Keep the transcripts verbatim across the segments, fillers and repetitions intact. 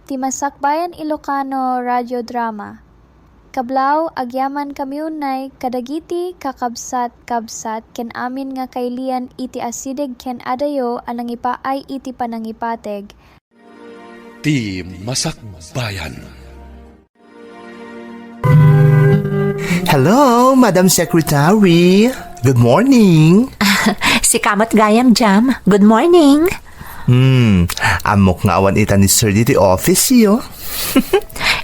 ti Masakbayan Ilocano Radio Drama. Kablaw, agyamankami unay kadagiti kakabsat-kabsat ken amin nga kailian iti asideg ken adayo a nangipaay iti panangipateg. Ti Masakbayan. Hello, Madam Secretary. Good morning. Sika met gayam, Jam. Good morning. Hmm, ammok nga awan ita ni Sir ditoy office yo.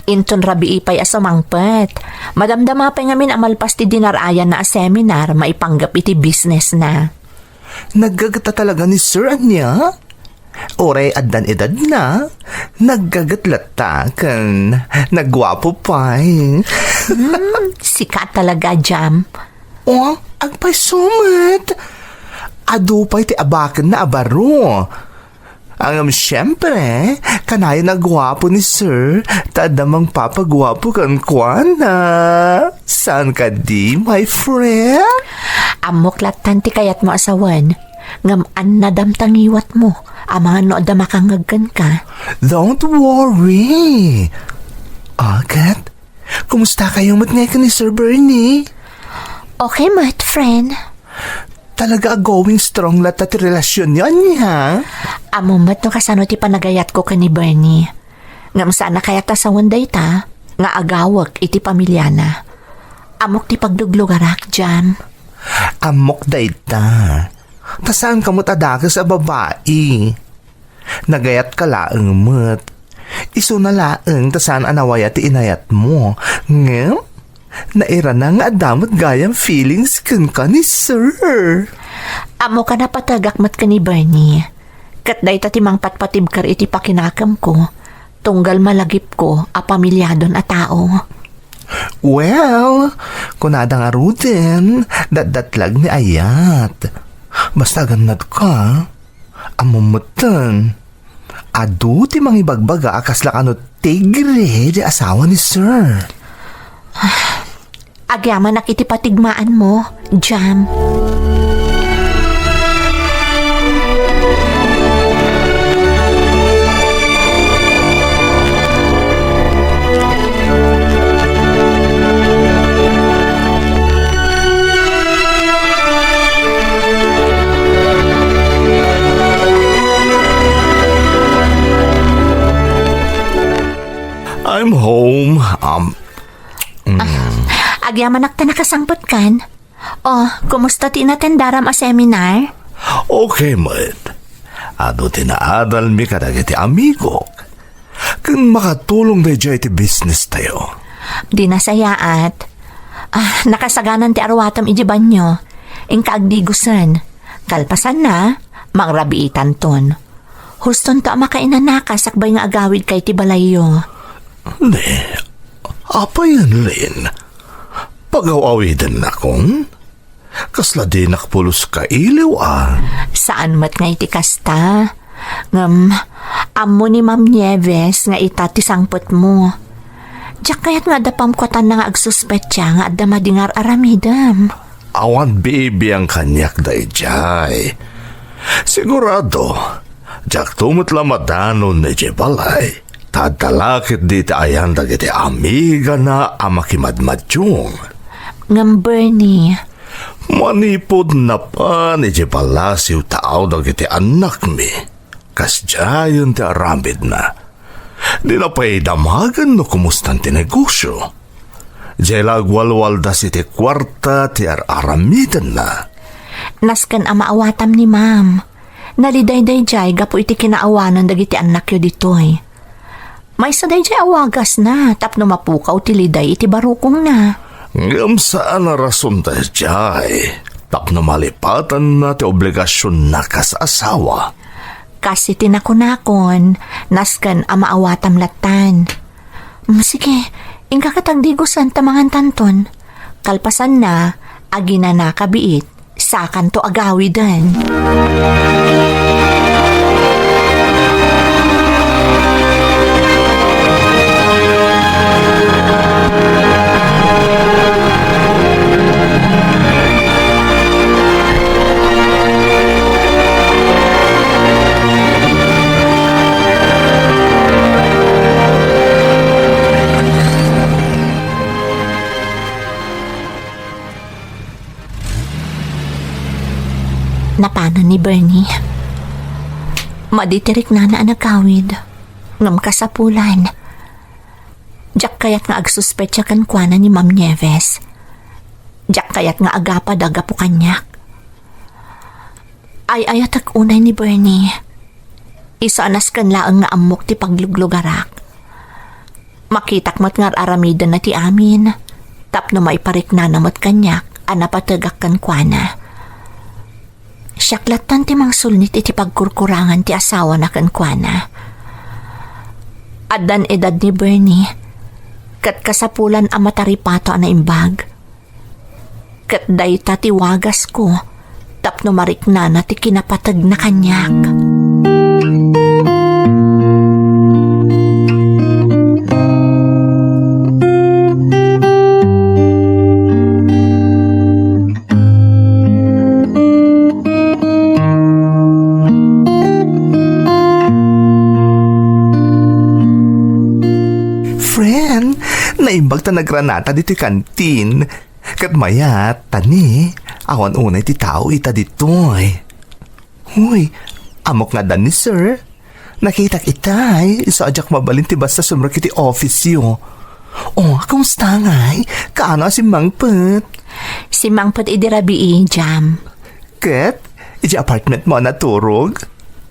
Inton rabii pay a sumangpet. Madamdama pay ngamin a malpas ti dinarayanna a seminar maipanggep iti business na. Naggaget talaga ni Sir ania? Uray addan edadna, naggaget latta ken nagguapo pay. Hmm, sika talaga, Jam. Oh, agpayso met. Adu pay ti abakenna a baro. Ngem, siempre, kanayon a guapo ni Sir, ta adda mangpapaguapo kenkuana. Saan kadi, my friend? Ammok lattan ti kayatmo a sawen. Ngem annadam ta ngiwatmo, amangan no adda makangngeg kenka. Don't worry. Ah, ket, kumusta kayo met ngay ken ni Sir Bernie? Okay met, friend. Talaga a going strong latta ti relasionyo, ania? Ammom met no kasano ti panagayatko ken ni Bernie. Ngem saan a kayat a sawen dayta nga agawek iti pamiliana. Ammok ti pagduglugarak, Jam. Ammok dayta. Ta saanka met a dakes a babai. Nagayatka laeng met. Isuna laeng ta saan a nawaya ti inayatmo. Ngem, nairana nga adda met gayam feelings kenka ni Sir. Ammoka, napategak met ken ni Bernie. Ket dayta ti mangpatpatibker iti pakinakemko, tunggal malagipko a pamiliadon a tao. Well, kunada ngaruden, datdatlag ni ayat. Basta agannadka, ammom metten, adu ti mangibagbaga a kasla kano tigre ti asawa ni Sir. Agyamanak iti patigmaanmo, Jam. I'm home. Um, mm. Ah, agyamanak ta nakasangpetkan. Oh, kumusta ti inatendaram a seminar? Okay met. Adu ti naadalmi kadagiti amigok. Ken makatulong daydiay ti business tayo. Di nasayaat. Ah, nakasaganan ti arwatam iti banio. Inka agdigosen. Kalpasanna, mangrabiitanton. Hustonto a makainanaka sakbay nga agawidka iti balayyo. Ne, apay, Lin? Pagaw-awidennakon? Kasla dinak pulos kailiw a. Saan met nga iti kasta. Ngem, ammo ni Ma'am Nieves nga ita ti sangpetmo. Diak kayat nga adda pamkuatanna nga agsuspetsa nga adda madi nga ar-aramidem. Awan bibiang kaniak daydiay. Sigurado, diakto met la madanon idiay balay. Ta adda la ketdi iti ayan dagiti amigana a makimadmadiong. Ngem Bernie. Manipud napan idiay palasio tao dagiti annakmi. Kasdiayen ti aramidna. Dina pay damagen no kumustan ti negosio. Diay la agwalwaldas iti kuarta ti ar-aramidenna. Nasken a maawatam ni Ma'am. Naliday daydiay gapu iti kinaawanan dagiti annakyo ditoy. Maysa daydiay a wagasna tapno mapukaw ti liday iti barukongna. Ngem saan a rason daydiay tapno malipatanna ti obligasionna kas asawa. Kas iti nakunakon, nasken a maawatam lattan. Mm, sige, inka ket agdigosen ta mangantanton. Kalpasanna, aginanaka biit, sakanto agawiden. ni Bernie. Madi ti riknana a nagawid, ngem kasapulan. Diak kayat nga agsuspetsa kenkuana ni Ma'am Nieves. Diak kayat nga agapada gapu kaniak. Ay-ayatek unay ni Bernie. Isu a nasken laeng nga ammok ti pagluglugarak. Makitak met nga ar-aramidenna ti amin, tapno maipariknana met kaniak a napategak kenkuana. Siak lattan ti mangsulnit iti pagkurkurangan ti asawana kenkuana. Addan edad ni Bernie, ket kasapulan a mataripato a naimbag. Ket dayta ti wagasko tapno mariknana ti kinapategna kaniak. Friend, naimbag ta nagranata ditoy kantin. Ket mayat, ta ni, awan unay ti tao ita ditoy. Huy, ammok nga addan ni Sir. Nakitak itay, isu a diak mabalin ti basta sumrek iti office-yo. Oh, kumusta ngay? Kaano a simmangpet? Simmangpet idi rabii, Jam. Ket, iti apartment mo a naturog?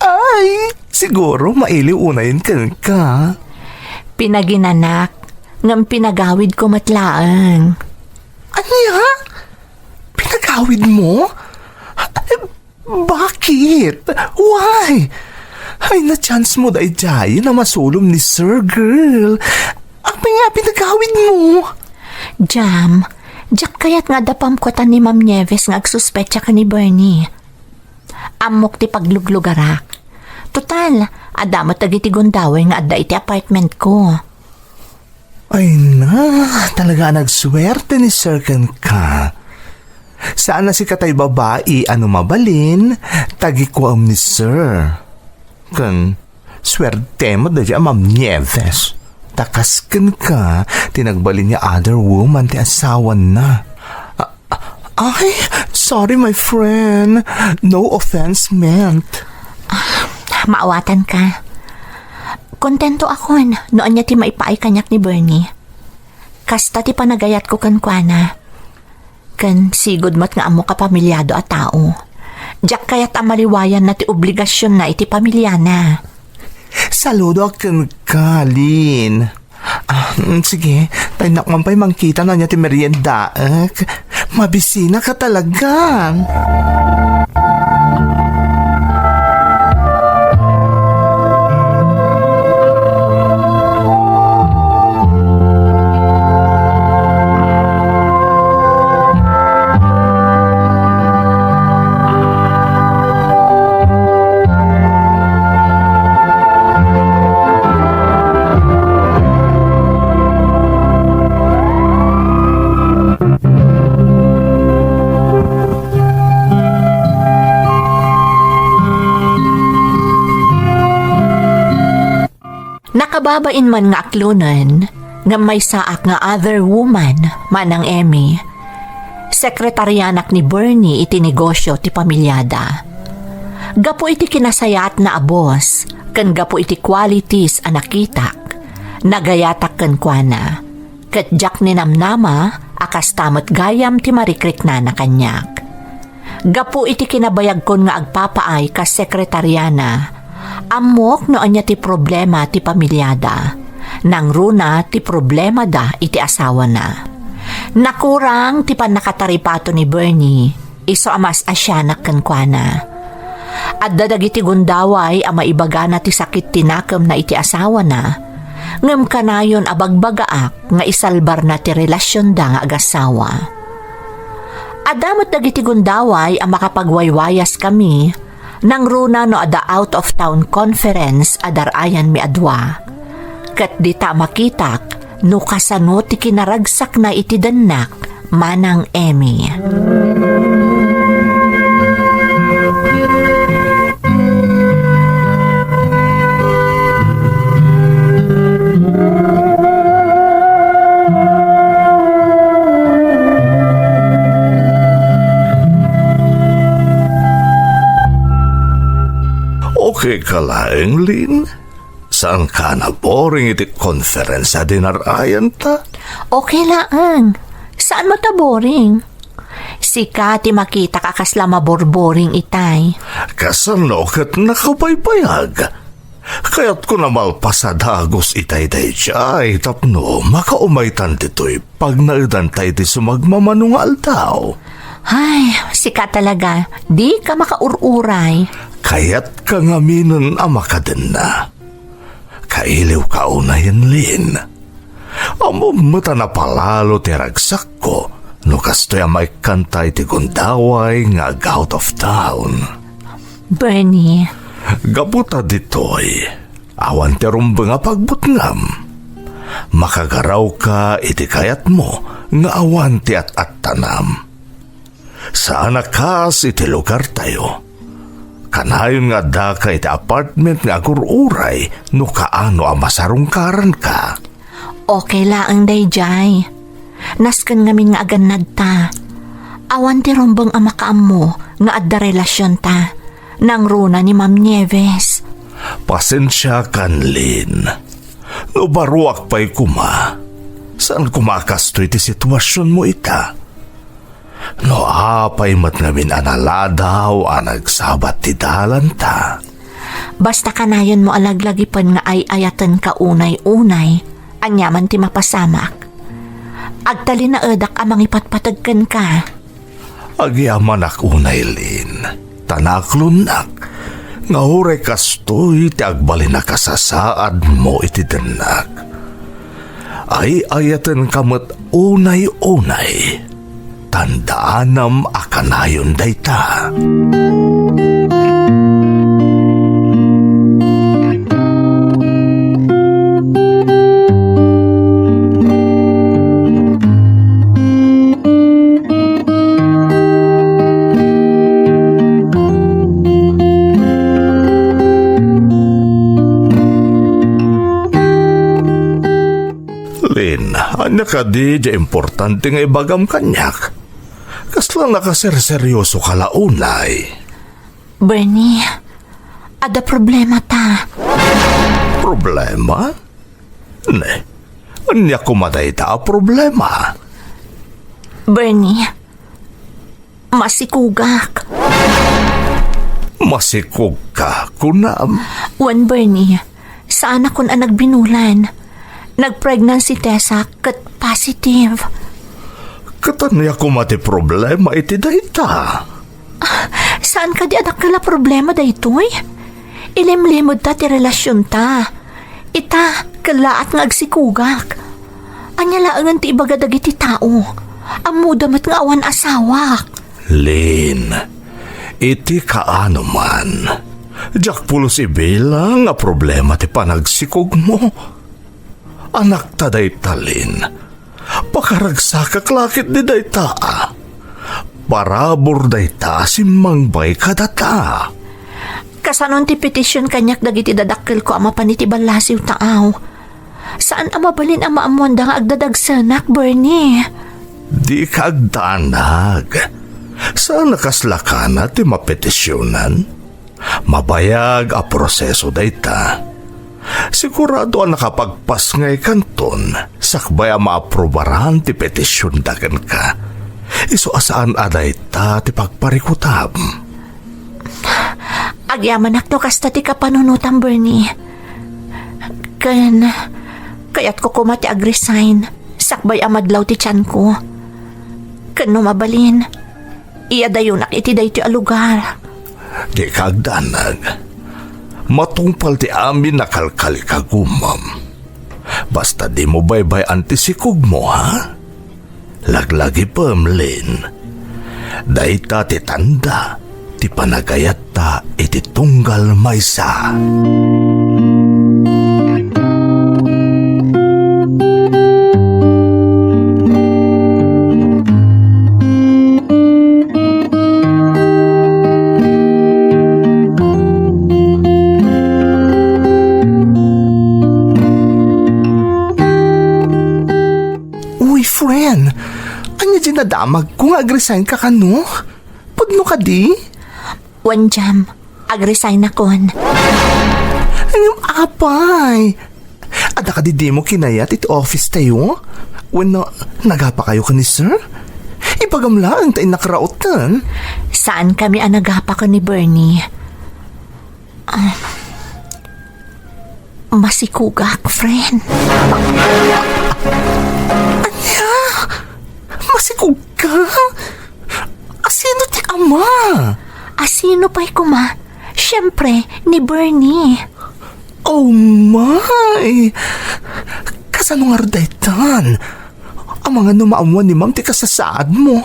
Ay, siguro mailiw unayen kenka. Pinaginanak, ngem pinagawidko met laeng. Ania? Pinagawid mo? Eh, bakit? Why? Ay, na-chance mo daydiay a masulom ni Sir, girl. Apay nga pinagawid mo? Jam, diak kayat nga adda pamkuatan ni Ma'am Nieves nga agsuspetsa ken ni Bernie. Ammok ti pagluglugarak. Total, adda met dagiti gundaway nga adda iti apartment ko. Ay na, talaga a nagsuerte ni Sir kenka. Saan a sika tay babai a no mabalin, tagikuam ni Sir. Ken, suerte met daydiay a Ma'am Nieves. Ta kas kenka, ti nagbalin nga other woman ti asawana. A-, Ay, sorry, my friend. No offense meant. Maawatanka. Kontento akon no ania ti maipaay kaniak ni Bernie. Kasta ti panagayatko kenkuana. Ken sigud met nga ammok a pamilyado a tao. Diak kayat a maliwayanna ti obligasionna iti pamiliana. Saludo kenka, Lin. Ah, mm, sige. Tay nak man pay mangkita no ania ti meriendaek. Mabisinaka talaga. Nakababain man nga aklonen, ngem maysaak nga other woman, Manang Emmy. Sekretarianak ni Bernie iti negosyo ti pamilyada. Gapu iti kinasayaatna a boss, ken gapu iti qualities a nakitak, nagayatak kenkuana. Ket diak ninamnama a kasta met gayam ti marikriknana kaniak. Gapu iti kinabayagkon nga agpapaay kas sekretariana, ammok no ania ti problema ti pamiliada. Nangruna ti problemada iti asawana. Nakurang ti pannakataripato ni Bernie, isu a mas-asianak kenkuana. Adda dagiti gundaway a maibagana ti sakit ti nakemna iti asawana, ngem kanayon a bagbagaak nga isalbarna ti relasionda nga agasawa. Adda met dagiti gundaway a makapagwaywayas-kami, nangruna no adda out of town conference a dar-ayanmi a dua. Ket dita makitak no kasano ti kinaragsakna iti dennak, Manang Emmy. Ika laeng, Lin? Saanka a naboring iti conference a dinar-ayanta? Okay laeng. Saan met a boring? Sika ti makitak a kasla maborboring itay. Kasano ket nakabaybayag? Kayatko a malpas a dagus itay daydiay tapno makaumaytan ditoy pagnaedanta iti sumagmamano nga aldaw. Ay, sika talaga, dika makaur-uray. Kayatka ngaminen a makadenna. Kailiwka unayen, Lin. Ammom met a napalalo ti ragsakko no kastoy a maikkanta iti gundaway nga ag-out of town. Bernie. Gapu ta ditoy, awan ti rumbeng a pagbutngam. Makagarawka iti kayatmo nga awan ti at-attanam. Saan a kas iti lugartayo. Kanayon nga addaka iti apartment nga agur-uray no kaano a masarungkaranka. Okay laeng daydiay. Nasken ngamin nga agannadta. Awan ti rumbeng a makaammo nga adda relasionta. Nangruna ni Ma'am Nieves. Pasensiakan, Lin. No baruak pay koma, saan koma a kastoy ti situasionmo ita? No apay met ngamin a naladaw a nagsabat ti dalanta. Basta kanayonmo a laglagipen nga ay-ayatenka unay-unay, aniaman ti mapasamak. Agtalinaedak a mangipatpateg kenka. Agyamanak unay, Lin, ta naaklonnak nga uray kastoy ti agbalin a kasasaadmo iti dennak. Ay-ayatenka met unay-unay. Tandaanam a kanayon dayta. Lin, ania kadi diay importante nga ibagam kaniak? Kasla nakaserseryosoka la unay? Bernie, adda problemata. Problema? Ne, ania koma dayta a problema? Bernie, masikogak. Masikogka, kunam? Wen, Bernie, saanakon a nagbinulan. Nag-pregnancy testak ket positive. Ket ania koma ti problema iti dayta? Ah, saan kadi a dakkel a problema daytoy? Ilimlimedta ti relasionta. Ita, kellaat nga agsikogak. Ania laengen ti ibaga dagiti tao? Ammoda met nga awan asawak. Lin, iti kaano man, diak pulos ibilang a problema ti panagsikogmo. Anakta dayta, Lin. Pakaragsakak la ketdi dayta, a. Parabur dayta a simmangbay kadata. Kasanon ti petition kaniak dagiti dadakkelko a mapan iti ballasiw ta, aw. Saan a mabalin a maammoanda nga agdadagsenak, Bernie. Dika agdanag. Saan a kasla kana ti mapetisionan? Mabayag a proseso dayta. Sigurado a nakapagpasngaykanton sakbay a maaprobaran ti petisionda kenka. Isu a saan a dayta ti pagparikutam. Agyamanak no kasta ti kapanunotam, Bernie. Ken, kayatko koma ti ag-resign sakbay a madlaw ti tianko. Ken no mabalin, iyadayonak iti daytoy a lugar. Dika agdanag. Matungpal ti amin a kalkalikagumam. Basta dimo baybay-an ti sikogmo, ha? Laglagipem, Lin. Dayta ti tanda ti panagayatta iti tunggal maysa. Uy, friend, ania diay nadamagko nga ag-resign ka kano? Pudno kadi? Wen, Jam, ag-resign akon. Ngem apay, adda kadi dimo kinayat iti office tayo? Wenno, nagapakayo ken ni sir? Ibagam laeng ta innak rauten. Saan kami a nagapa ken ni Bernie. Ah, masikugak, friend. Ania? Masikugka? Asino ti ama? Asino pay koma? Siyempre, ni Bernie. Oh my! Kasano ngarud daytan? Amangan no maammuan ni Ma'am ti kasasaadmo.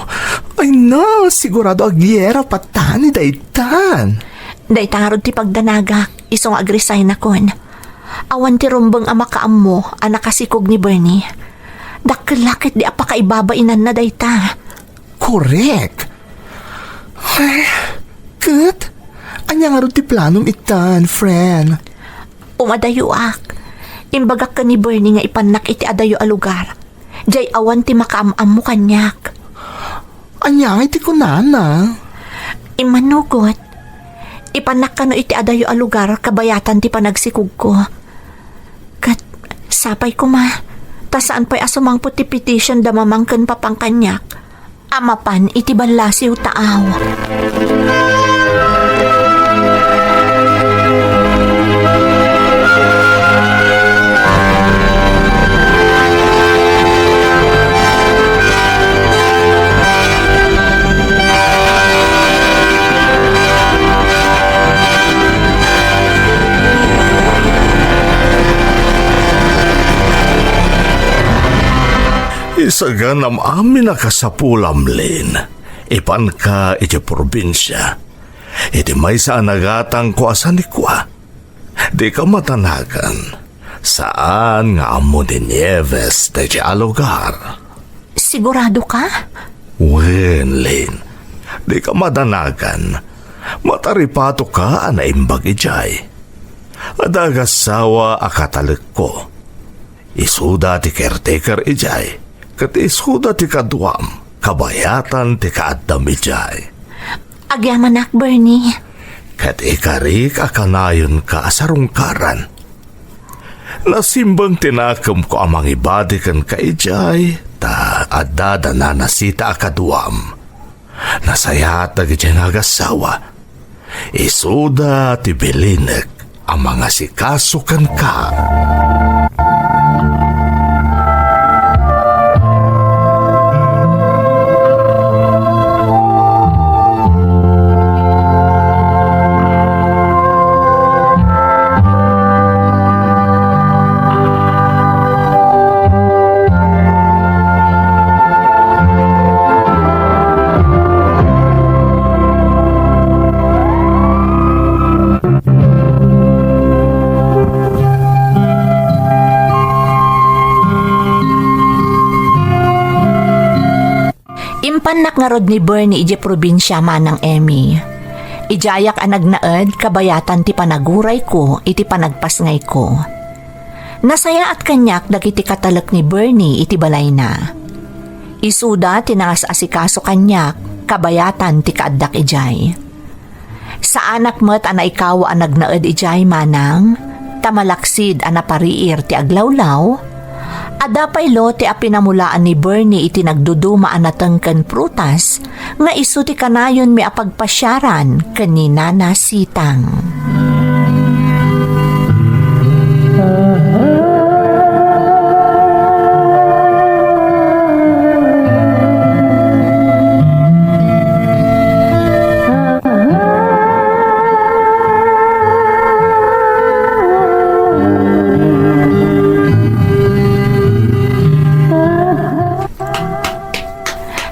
Ay na, sigurado a giyera patani daytan. Dayta ngarud ti pagdanagak, isu nga agresign-akon. Awan ti rumbeng a makaammo a nakasikog ni Bernie. Dakkel la ketdi a pakaibabainanna dayta. Korek. Ay, ket, ania ngarud ti planom itan, friend? Umadayoak. Imbagak ken ni Bernie nga ipannak iti adayo a lugar. Jay awan ti makaam-ammo kaniak. Ania ngay ti kunana? Immanugot. Ipannak kano iti adayo a lugar kabayatan ti panagsikogko. Ket sapay koma, ta saan pay a sumangpet ti petition da mamang ken papang kaniak a mapan iti ballasiw taaw. Isagan am-amin a kasapulam, Lin. Ipanka iti probinsia. Iti maysa a nagatangko a sanikua. Dika madanagan. Saan nga ammo ni Nieves daydiay a lugar. Sigurado ka? Wen, Lin. Dika madanagan. Mataripatoka a naimbag idiay. Adda agassawa a katalekko. Isuda ti caretaker idiay, ket isuda ti kaduam, kabayatan ti kaaddam idiay. Agyamanak, Bernie. Ket ikarik a kanayonka a sarungkaran. Nasimbang ti nakemko a mangibati kenka idiay, ta adda da Nana Sita a kaduam. Nasayaat dagiti nga agassawa. Isuda ti bilinek a mangasikaso kenka. Impannak ngarud ni Bernie idiay probinsia, Manang Emmy. Idiayak a nagnaed kabayatan ti panagurayko iti panagpasngayko. Nasayaat kaniak dagiti katalek ni Bernie iti balayna. Isuda ti nangas-asikaso kaniak kabayatan ti kaaddak idiay. Saanak met a naikawa a nagnaed idiay, Manang, ta malaksid a napariir ti aglawlaw. Adda pay lote a pinamulaan ni Bernie iti nagduduma a nateng ken prutas nga isu ti kanayonmi a pagpasiaran ken ni Nana Sitang.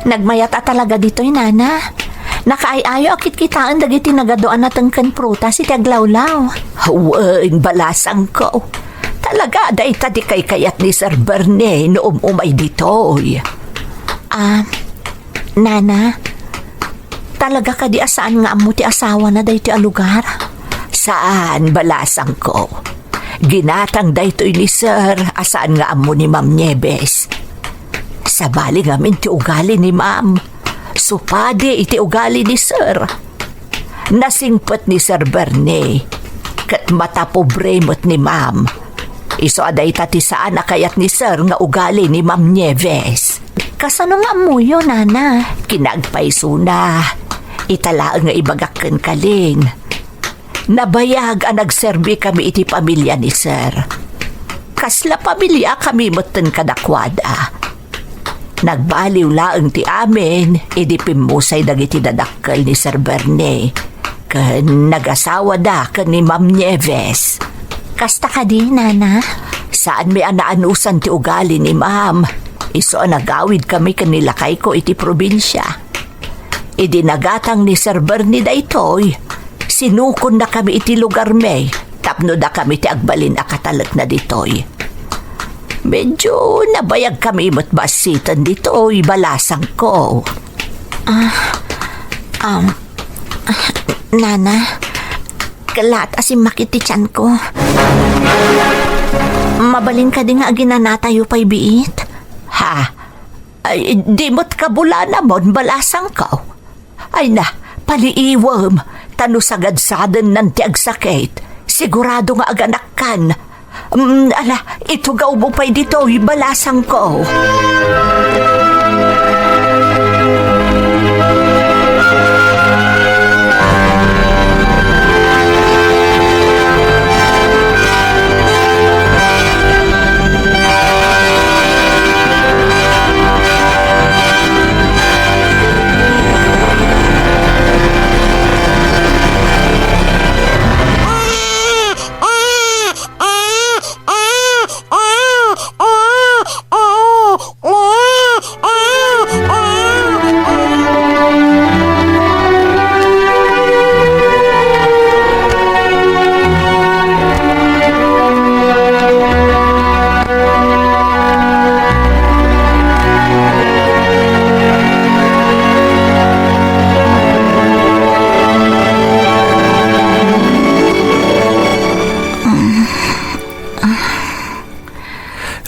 Nagmayat a talaga ditoy, Nana. Nakaay-ayo a kitkitaen dagiti nagadu a nateng ken prutas iti aglawlaw. Wen, balasangko. Talaga, dayta ti kaykayat ni Sir Bernie no um-umay ditoy. Ah, Nana, talaga kadi a saan nga ammo ti asawana daytoy a lugar? Saan, balasangko. Ginatang daytoy ni Sir a saan nga ammo ni Ma'am Nieves. Sabali ngamin ti ugali ni Ma'am. Supadi iti ugali ni Sir. Nasingpet ni Sir Bernie. Ket matapobre met ni Ma'am. Isu a dayta ti saan a kayat ni Sir nga ugali ni Ma'am Nieves. Kasano nga ammoyo, Nana? Kinagpaysona. Ita laeng nga ibagak kenka, Lin. Nabayag a nagserbi kami iti pamilia ni Sir. Kasla pamilia kami metten kadakuada. Nagbaliw laeng ti amin idi pimmusay dagiti dadakkel ni Sir Bernie ken nagasawada ken ni Ma'am Nieves. Kasta kadi, Nana? Saanmi a naanusan ti ugali ni Ma'am. Isu a nagawid kami ken ni lakayko iti probinsia. Idi nagatang ni Sir Bernie daytoy, sinukonna kami iti lugarmi tapno dakami ti agbalin a katalekna ditoy. Medyo nabayag kami met bassiten ditoy, balasangko. Ah, um, ah, Nana, kalaat a simmakit ti tianko. Mabalin kadi nga aginanatayo pay biit? Ha? Ay, di met kabulanamon, balasangko. Ay na, paliiwem, ta no sagadsadennan ti agsakit, sigurado nga aganakkan. Mm, ala, itugawmo pay ditoy, balasangko.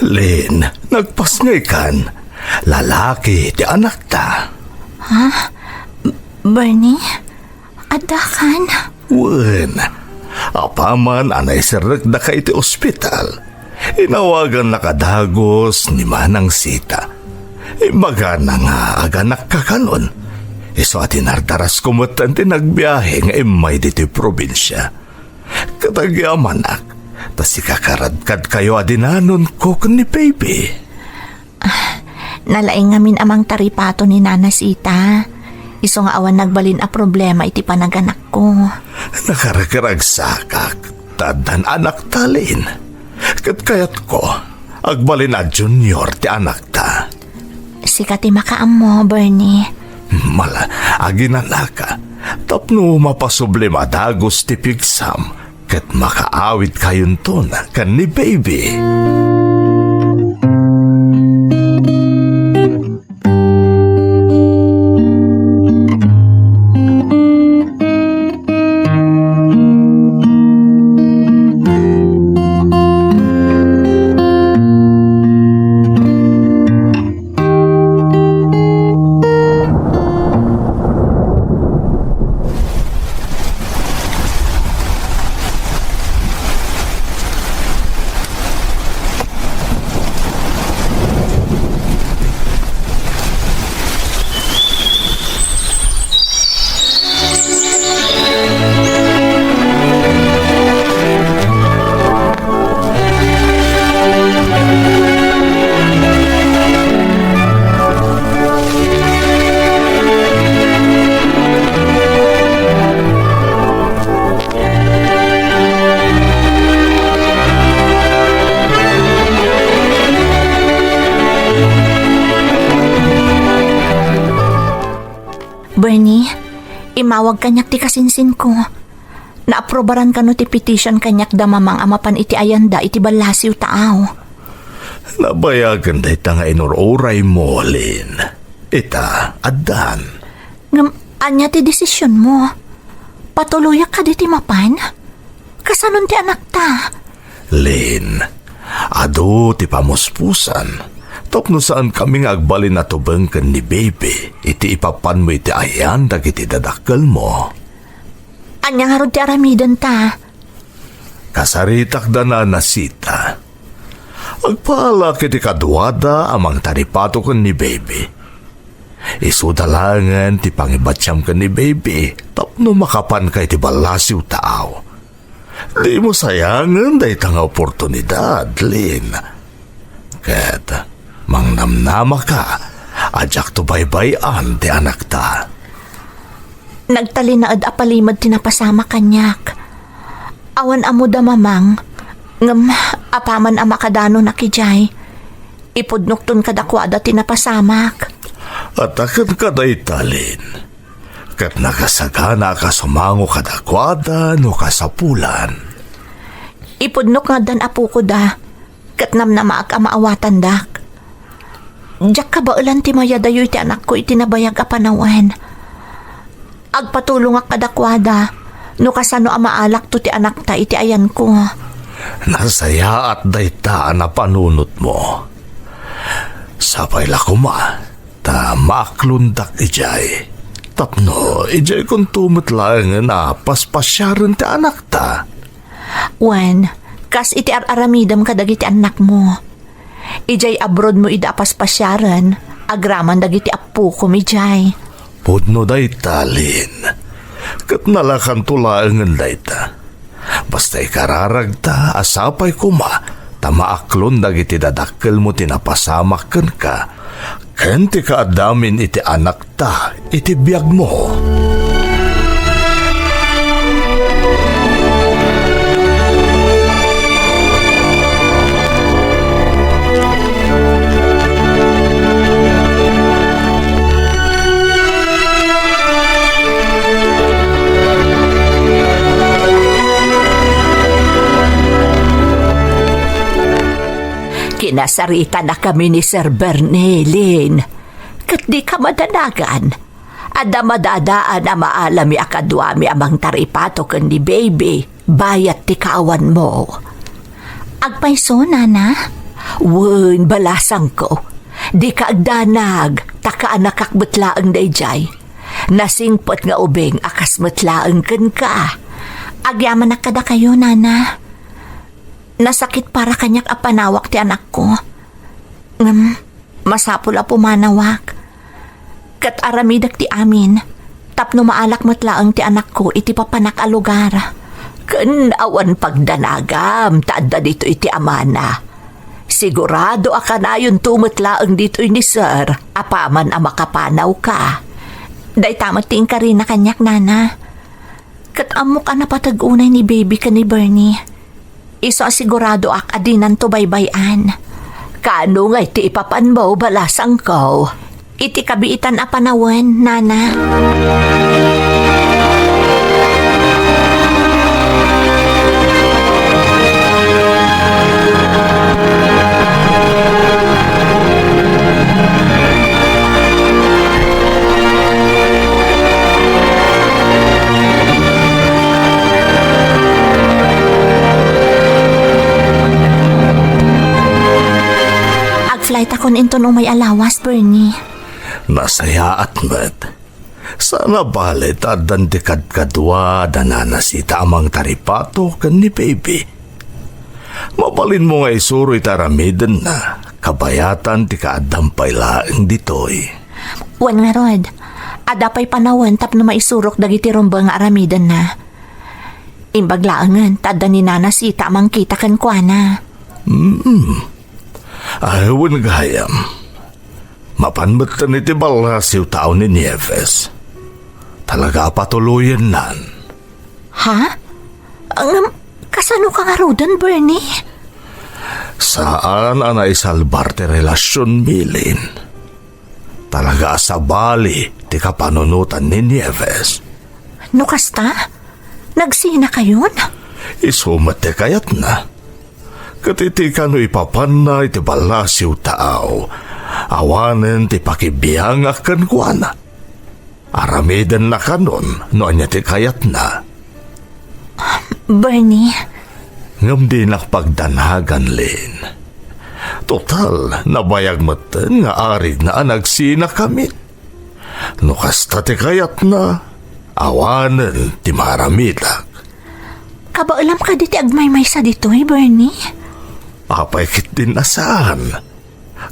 Lin, nagpasngaykan. Lalaki ti anakta. Ha? Bernie? Addakan? Wen, apaman a naiserrekdaka iti ospital, inawagannaka dagus ni Manang Sita. Imbagana nga aganakka kanon. Isu a tinardarasko metten ti nagbiahe nga immay ditoy probinsia. Ket agyamanak, ta sika karadkadkayo a dinanonko ken ni Baby. Ah, nalaing ngamin a mangtaripato ni Nana Sita. Isu nga awan nagbalin a problema iti panaganakko. Nakaragragsakak, ta addan anakta, Lin. Ket kayatko, agbalin a junior ti anakta. Sika ti makaammo, Bernie. Mala, aginanaka, tapno mapasublim a dagus ti pigsam, ket makaawidkayonton ken ni Baby. Bernie, imawag kaniak ti kasinsinko. Naaprobaran kano ti petition kaniak da Mamang a mapan iti ayanda iti ballasiw taaw. Nabayagen dayta nga inur-uraymo, Lin. Ita, addan. Ngem, ania ti desisionmo? Patuloyak kadi ti mapan? Kasanon ti anakta? Lin, adu ti pamuspusan tapno saankami nga agbalin a tubeng ken ni Baby iti ipapanmo iti ayan dagiti dadakkelmo. Ania ngarud ti aramidenta? Kasaritak da Nana Sita. Agpaalak iti kaduada a mangtaripato ken ni Baby. Isuda laengen ti pangibatiam ken ni Baby tapno makapanka iti ballasiw taaw. Dimo sayangen dayta nga oportunidad, Lin. Ket mangnamnamaka a diakto baybay-an ti anakta. Nagtalinaed a palimed ti napasamak kaniak. Awan ammoda, Mamang, ngem apaman a makadanonak idiay, ipudnokton kadakuada ti napasamak. Ata kenka dayta, Lin. Ket nakasaganaak a sumango kadakuada no kasapulan. Ipudnok nga addan apokoda, ket namnamaak a maawatandak. Diak kabaelan ti mayadayo iti anakko iti nabayag a panawen. Agpatulongak kadakuada no kasano a maalakto ti anakta iti ayanko. Nasayaat dayta a napanunotmo. Sapay la koma ta maaklondak idiay tapno idiaykonto met laengen a paspasiaren ti anakta. Wen, kas iti ar-aramidem kadagiti annakmo. Idiay abroadmo ida a paspasiaren, agraman dagiti appokom idiay. Pudno dayta, Lin. Ket nalakanto laengen dayta. Basta ikararagta a sapay koma ta maaklon dagiti dadakkelmo ti napasamak kenka ken ti kaaddamin iti anakta iti biagmo. Kinasaritanakami ni Sir Bernie, Lin. Ket dika madanagan. Adda madadaan a maalami a kaduami a mangtaripato ken ni Baby, bayat ti kaawanmo. Agpayso, Nana? Wen, balasangko. Dika agdanag, ta kaanakak met laeng daydiay. Nasingpet nga ubing a kas met laeng kenka. Agyamanak kadakayo, Nana. Nasakit para kaniak a panawak ti anakko. Ngem, masapul a pumanawak. Ket aramidek ti amin, tapno maalak met laeng ti anakko iti papanak a lugar. Ken awan pagdanagam ta adda ditoy ti amana. Sigurado a kanayonto met laeng ditoy ni Sir apaman a makapanawka. Dayta met ti inkarina kaniak, Nana. Ket ammok a napateg unay ni Baby ken ni Bernie. Isu a siguradoak a dinanto baybay-an. Kaano ngay ti ipapanmo, balasangko? Iti kabiitan a panawen, Nana. Agflightakon inton umay a lawas, Bernie. Nasayaat met. Saan a bale ta addan ti kadkadua da Nana Sita a mangtaripato ken ni Baby. Mabalinmo nga isuro iti aramidenna, kabayatan ti kaaddam pay laeng ditoy. Wen ngarud, adda pay panawen tapno maisurok dagiti rumbeng nga aramidenna. Imbag laengen ta adda ni Nana Sita a mangkita kenkuana. Mm. Ay, wen gayam. Mapan metten iti ballasiw taaw ni Nieves. Talaga a patuloyennan. Ha? Ngem, kasano ka ngaruden, Bernie? Saan a naisalbar ti relasionmi, Lin. Talaga a sabali ti kapanunotan ni Nieves. No kasta, nagsinakayon? Isu met ti kayatna. Ket iti kano ipapanna iti ballasiw taaw, awanen ti pakibiangak kenkuana. Aramidenna kanon no ania ti kayatna. Bernie. Ngem dinak pagdanagan, Lin. Total, nabayag metten nga arigna a nagsinakami. No kasta ti kayatna, awanen ti maaramidak. Kabaelam kadi ti agmaymaysa ditoy, Bernie? Apay ketdin a saan?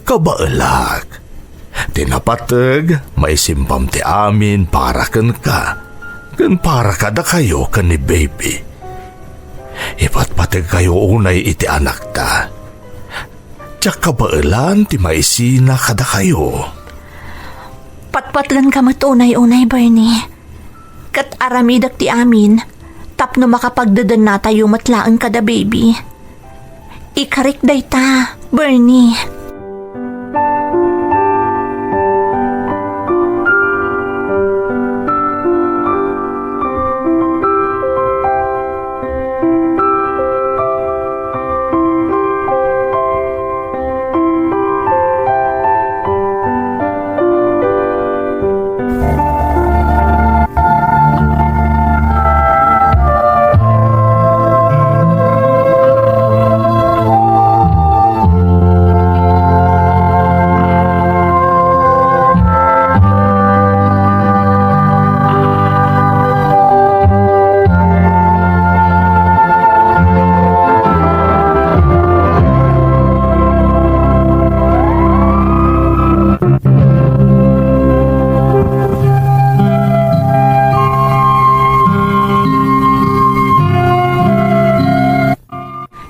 Kabaelak. Ti napateg, maisimbam ti amin para kenka, ken para kadakayo ken ni baby. Ipatpategkayo unay iti anakta. Diak kabaelan ti maisina kadakayo. Patpategenka met unay-unay, Bernie. Ket aramidek ti amin tapno makapagdedennatayo met laeng kada baby. Ikarik dayta, Bernie.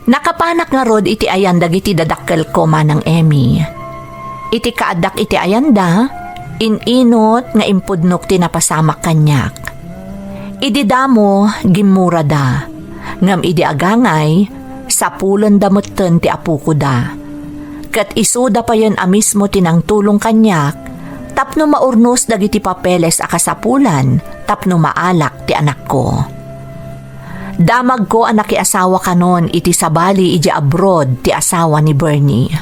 Nakapanak ngarud iti ayan dagiti dadakkelko, Manang Emmy. Iti kaaddak iti ayanda, in-inut nga impudnok ti napasamak kaniak. Idi damo, gimmurada, ngem idi agangay, sapulenda metten ti apokoda. Ket isuda payen a mismo ti nangtulong kaniak tapno maurnos dagiti papeles a kasapulan tapno maalak ti anakko. Damagko a nakiasawa kanon iti sabali idiay abroad ti asawa ni Bernie.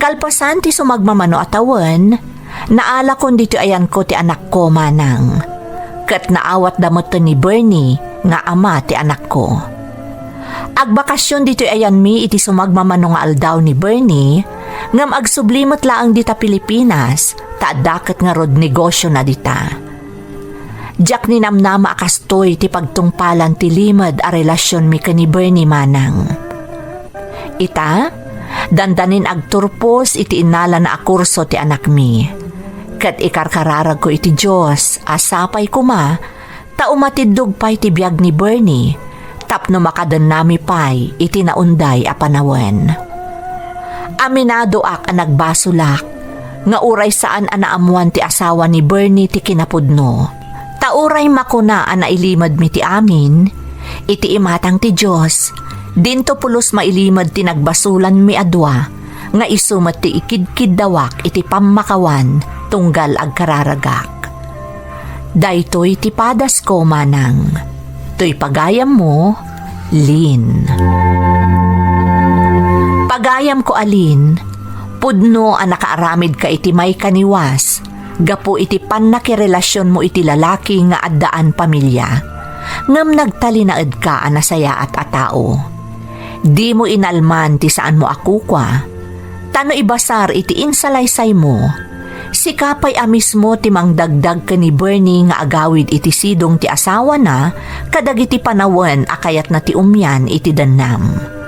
Kalpasan ti sumagmamano a tawen, naalakon ditoy ayanko ti anakko, Manang. Ket naawatda metten ni Bernie nga ama ti anakko. Agbakasyon ditoy ayanmi iti sumagmamano nga aldaw ni Bernie, ngem agsubli met laeng dita Pilipinas, ta adda ket ngarud negosiona dita. Diak ninamnama a kastoy ti pagtungpalan ti limed a relasionmi ken ni Bernie, Manang. Ita, dandanin agturpos iti innalana a kurso ti anakmi. Ket ikarkararagko iti Dios a sapay koma ta umatiddog pay ti biag ni Bernie tapno makadennami pay iti naunday a panawen. Aminadoak a nagbasolak nga uray saan a naammoan ti asawa ni Bernie ti kinapudno. Ta uray makuna a nailimedmi ti amin, iti imatang ti Dios, dinto pulos mailimed ti nagbasolanmi a dua, nga isu met ti ikidkiddawak iti pammakawan tunggal agkararagak. Daytoy ti padasko, Manang. Toy pagayammo, Lin. Pagayamko a Lin, pudno a nakaaramidka iti maikaniwas gapu iti pannakirelasionmo iti lalaki nga addaan pamilia, ngem nagtalinaedka a nasayaat a tao. Dimo inalman ti saanmo a kukua, ta no ibasar iti insalaysaymo, sika pay a mismo ti mangdagdag ken ni Bernie nga agawid iti sidong ti asawana kadagiti panawen a kayatna ti umian iti dennam.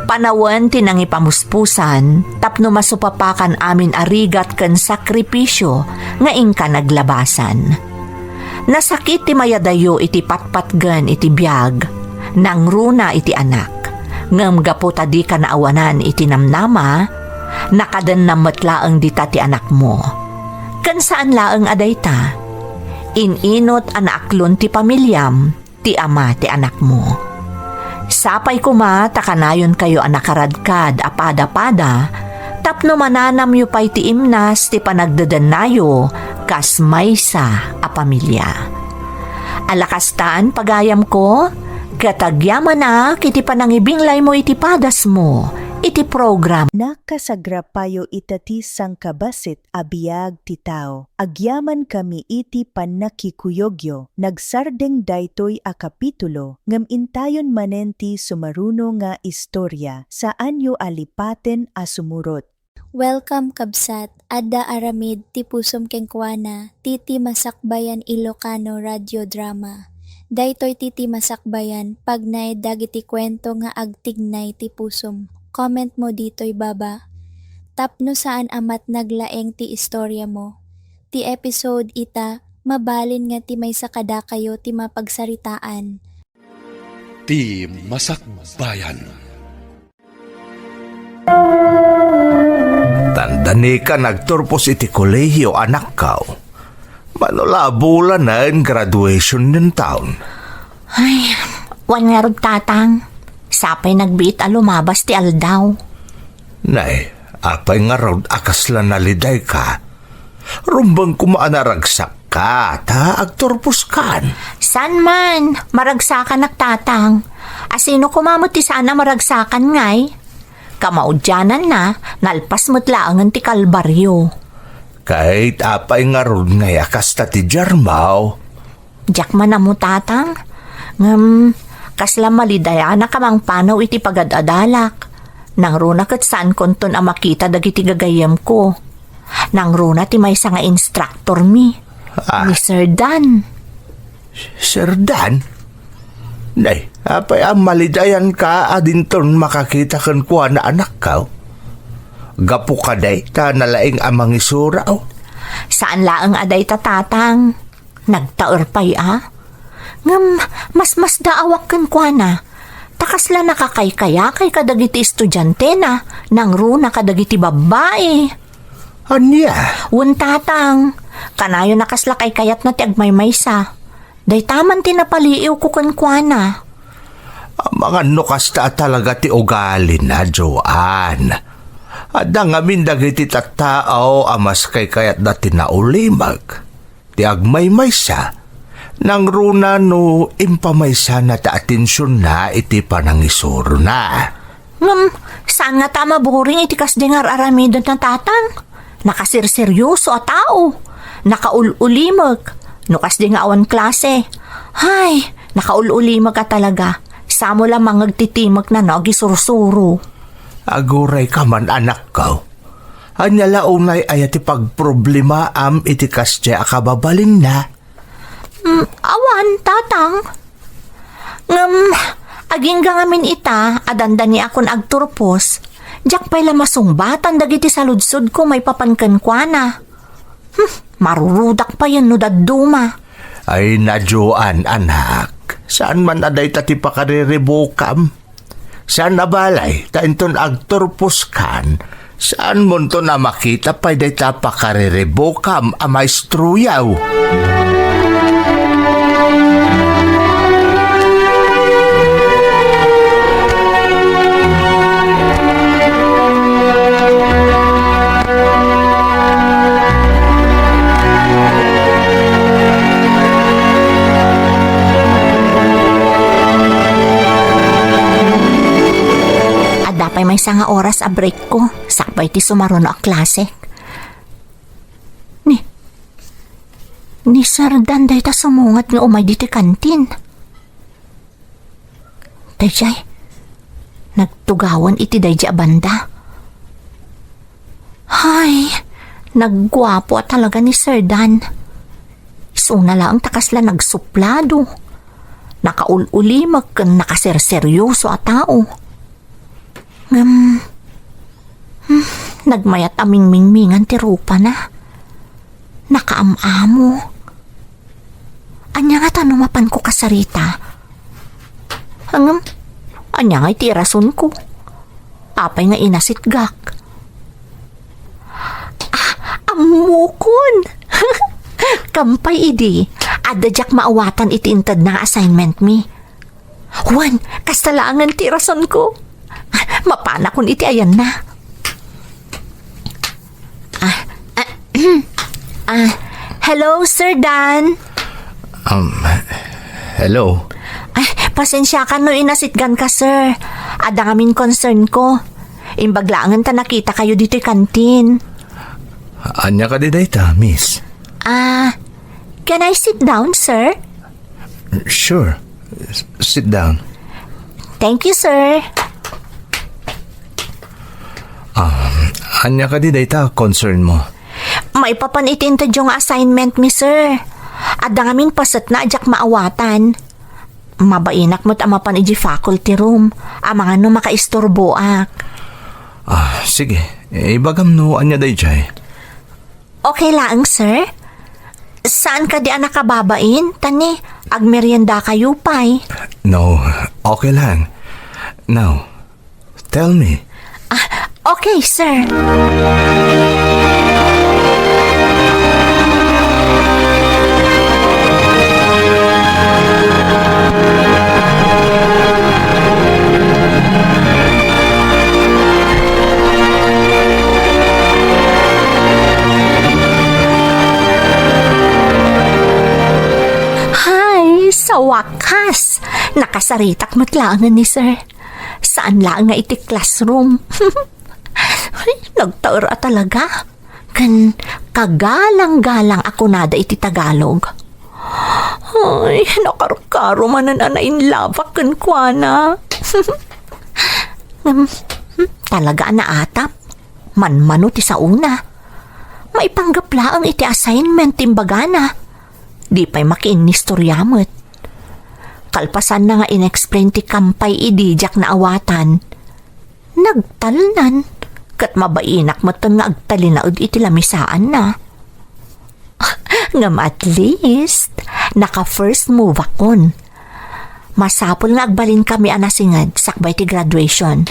Panawen ti nangipamuspusan tapno masupapakan amin a rigat ken sakripisio nga inka naglabasan. Nasakit ti mayadayo iti patpatgen iti biag, nangruna iti anak. Ngem gapu ta dika naawanan iti namnama, nakadennam met laeng dita ti anakmo. Ken saan laeng a dayta, in-inut a naaklon ti pamiliam ti ama ti anakmo. Sapay koma ta kanayonkayo a nakaradkad a pada-pada tapno mananamyo pay ti imnas ti panagdedennayo kas maysa a pamilia. Ala kastan, pagayamko, ket agyamanak iti panangibinglaymo iti padasmo iti program. Nakasagrapayo ita ti sangkabassit a biag ti tao. Agyamankami iti pannakikuyogyo. Nagsardeng daytoy a kapitulo, ngem intayon manen ti sumaruno nga istoria. Saanyo a lipaten a sumurot. Welcome, kabsat. Adda aramid ti pusom kenkuana, ti, ti Masakbayan Ilocano Radio Drama. Daytoy ti, ti masakbayan, pagnaed dagiti kuento nga agtignay ti pusom. Comment mo ditoy baba. Tapno saan a matnag laeng ti istorya mo. Ti episode ita, mabalin nga ti maysa kadakayo ti mapagsaritaan. Ti masakbayan. Tandanikan agturpos iti kolehiyo, anakko. Mano la a bulanen graduation nen taon. Ay, wen ngarud, Tatang. Sapay nagbiit a lumabas ti aldaw. Nay, apay ngarud a kasla nalidayka? Rumbeng koma a naragsakka, ta agturposkan. Saan man, maragsakanak, Tatang. A sino koma met ti saan a maragsakan ngay? Kamaudiananna, nalpas met laengen ti kalbario. Ket apay ngarud ngay a kasta ti diarmo? Diak man ammo, Tatang. Ngem, kasla malidayanak a mangpanaw iti pagad-adalak. Nangruna ket saankonton a makita dagiti gagayyemko. Nangruna ti maysa nga instructor mi, Ah. ni Sir Dan. Sir Dan? Nay, apay a malidayanka a dinton makakita kenkuana, anakko? Gapu kadi ta nalaing a mangisuro? Saan laeng a dayta, Tatang. Nagtaer pay a. Ngem, masmasdaawak kenkuana. Ta kasla nakakaykayakay kadagiti estudiantena, nangruna kadagiti babbai. Ania? Wen, Tatang. Kanayon a kasla kaykayatna ti agmaymaysa. Dayta man ti napaliiwko kenkuana. Amangan no kasta a talaga ti ugalina, Joan. Adda ngamin dagiti tattao a mas kaykayatda ti naulimek, ti agmaymaysa, nangruna no impamaysana ti atensionna iti panangisurona. Ngem, saan ngata a maburing iti kasdi nga ar-aramidenna, Tatang? Nakaserseryoso a tao. Nakaul-ulimek. No kasdi nga awan klase. Hay, nakaul-ulimek a talaga. Samo la mangngeg ti timekna no agisursuro. Agurayka man, anakko. Ania la unay aya ti pagproblemaam iti kasdiay a kababalinna? Mm, awan, Tatang. Ngem, agingga ngamin ita a dandaniakon agturpos, diak pay la masungbatan dagiti saludsodko maipapan kenkuana. Hmm, marurudak payen no dadduma. Ay, Joan, anak, saan man a dayta ti pakariribukam? Saan a balay, ta inton agturposkan, saanmonton a makita pay dayta pakariribukam a maestroyo? Adda pay maysa nga oras a break ko, sakbay ti sumaruno a klase. Ni, ni Sir Dan dayta sumungad nga umay ditoy kantin. Daydiay, nagtugawan iti daydiay a banda. Hay, nagguapo a talaga ni Sir Dan. Isuna laeng ta kasla nagsuplado. Nakaul-ulimek ken nakaserseryoso a tao. Ngem, hmm, nagmayat a mingmingmingan ti rupana. Nakaam-amo. Ania ngata no mapanko kasarita? Ngem, ania ngay ti irasonko? Apay nga inasitgak? Ah, ammokon! Kampay idi, adda diak maawatan iti intedna nga assignment mi. Wen, kasta laengen ti rasonko. Mapanakon iti ayanna. Ah, ah, ah, hello, Sir Dan. Um, hello. Ay, pasensiakan no inasitganka, sir. Adda ngamin concern ko. Imbag laengen ta nakitakayo ditoy kantin. Ania kadi dayta, miss? Ah, can I sit down, sir? Sure. S-, sit down. Thank you, sir. Um, ania kadi dayta concern mo? Maipapan iti intedyo nga assignment mi, sir. Adda ngamin pasetna a diak maawatan. Mabainak met a mapan iti faculty room. Amangan no makaisturboak. Ah, sige. Ibagam no ania daydiay. Okay laeng, sir. Saan kadi a nakababain? Ta ni, agmeriendakayo pay. No, okay lang. Now, tell me. Ah, okay, sir. Hay, sa wakas! Nakasaritak met laengen ni sir. Saan laeng nga iti classroom. Ay, nagtaer a talaga. Ken kagalang-galang a kunada iti Tagalog. Ay, nakarkaro manen a nainlabak kenkuana. Ngem, hmm, talaga a naatap. Manmano ti saona. Maipanggep laeng iti assignment ti imbagana. Di pay makiinnistoria met. Kalpasanna nga in-explain ti kampay idi diak naawatan, nagtalnan, ket mabainak metten nga agtalinaed iti lamisaanna. Ngem at least, naka-first move akon. Masapul nga agbalinkami a nasinged sakbay ti graduation.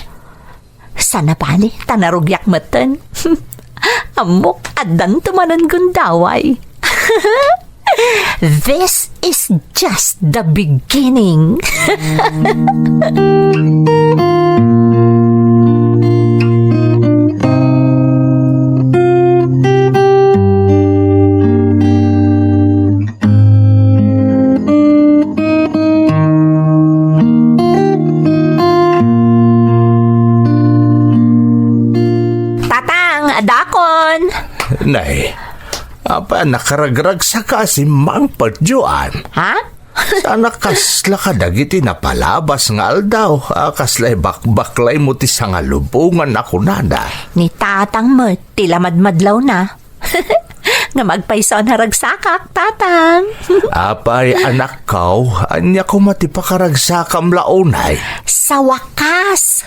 Sana bali, ta narugiak metten. Ammok, addanto manen gundaway. This is just the beginning. Tatang, adakon. Nay, apa, nakaragragsaka a simmangpet, Joan? Ha? Saan a kasla kadagiti napalabas nga aldaw, a kasla ibakbaklaymo ti sangalubongan a kunada? Ni Tatang met ti lamadmadlawna. Ngem agpayso a naragsakak, Tatang. Apay, anakko, ania koma ti pakaragsakam la unay? Sa wakas!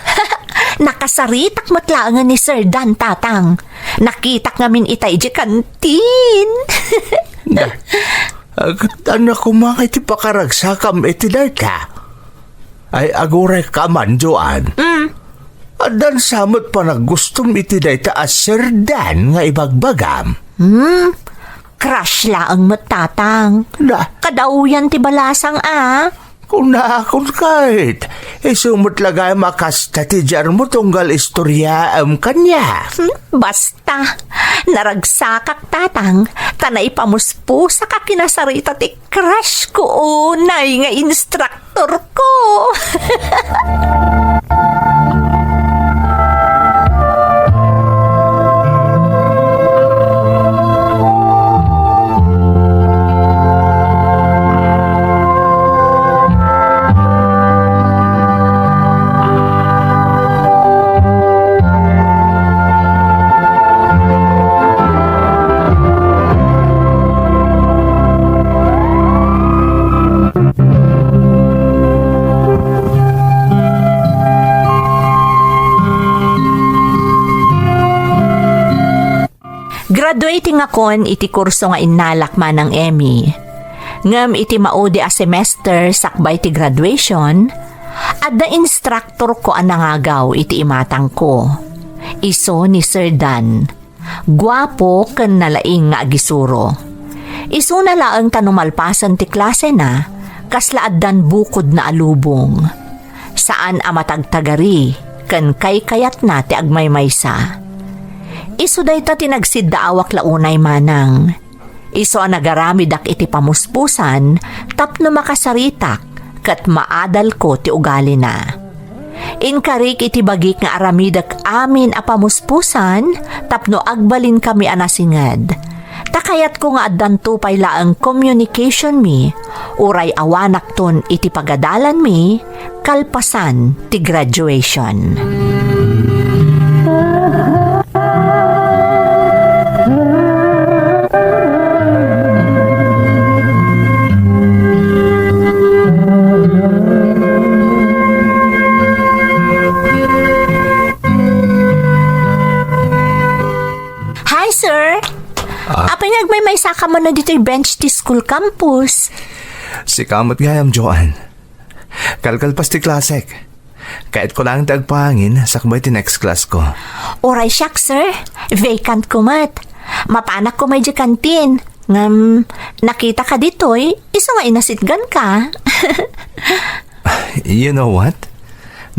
Nakasaritak met laengen ni Sir Dan, Tatang. Nakitak ngamin ita idiay kantin. Da, ag-, ania koma nga iti pakaragsakam iti dayta? Ay, agurayka man, Joan. Mm. Addan sa met panaggustom iti dayta a Sir Dan nga ibagbagam. Hmm, crush laeng met, Tatang. Da. Kadawyan ti balasang, a. Kunakon ket, isu met la gayam a kasta ti diarmo tunggal istoriaem kaniak. Hmm, basta. Naragsakak, Tatang, ta naipamuspusak a kinasarita ti crush ko unay nga instructor ko. Graduating akon iti kurso nga innalak, Manang Emmy. Ngem iti maudi a semester sakbay ti graduation, adda instructor ko a nangagaw iti imatangko. Isu ni Sir Dan. Guapo ken nalaing nga agisuro. Isuna laeng ta no malpasen ti klasena, kasla addan bukodna a lubong. Saan a matagtagari ken kaykayatna ti agmaymaysa. Isu dayta ti nagsiddaawak la unay, Manang. Isu a nagaramidak iti pamuspusan tapno makasaritak ket maadalko ti ugalina. Inkarik iti bagik nga aramidek amin a pamuspusan tapno agbalinkami a nasinged. Ta kayatko nga addanto pay laeng communication mi, uray awanakton iti pagadalanmi kalpasan ti graduation. Sir, Ah? apay nga agmaymaysa ka man na ditoy bench ti school campus? Sika met gayam, Joanne. Kalkalpas ti klasek. Kayatko laeng ti agpahangin sakbay ti next class ko. Uray siak, sir. Vacant ko met. Mapanak ko may di kantin. Ngem, nakita ka ditoy, isu nga inasitgan ka. You know what?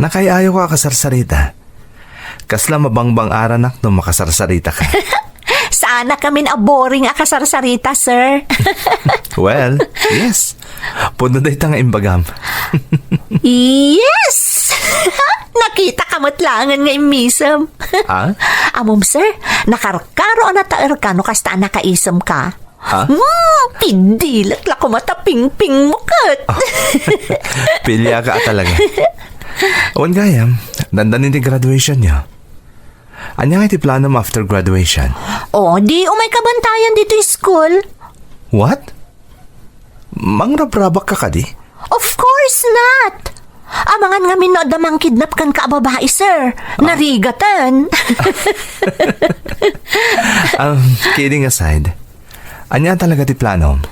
Nakaay-ayo ka a kasarsarita. Kasla mabangbang-aranak no makasarsarita ka. Saanak amin a boring a kasarsarita, sir. Well, yes. Pudno dayta nga imbagam. Yes! Nakita ka met laengen nga immisem. Ha? Ammom, sir, nakarkaro a nataer ka no kasta a nakaisem ka. Ha? Hmm, pidilat la koma ta pingpingmo ket. Pilya ka talaga. Wen gayam, dandanin ti graduation niyo. Ania nga iti planom after graduation? Oh, di umay ka bantayan ditoy school. What? Mangrabrabak ka kadi? Of course not! Amangan ngamin no adda mangkidnap kenka a babai, sir. Ah. Narigaten. Um, kidding aside, ania talaga ti planom?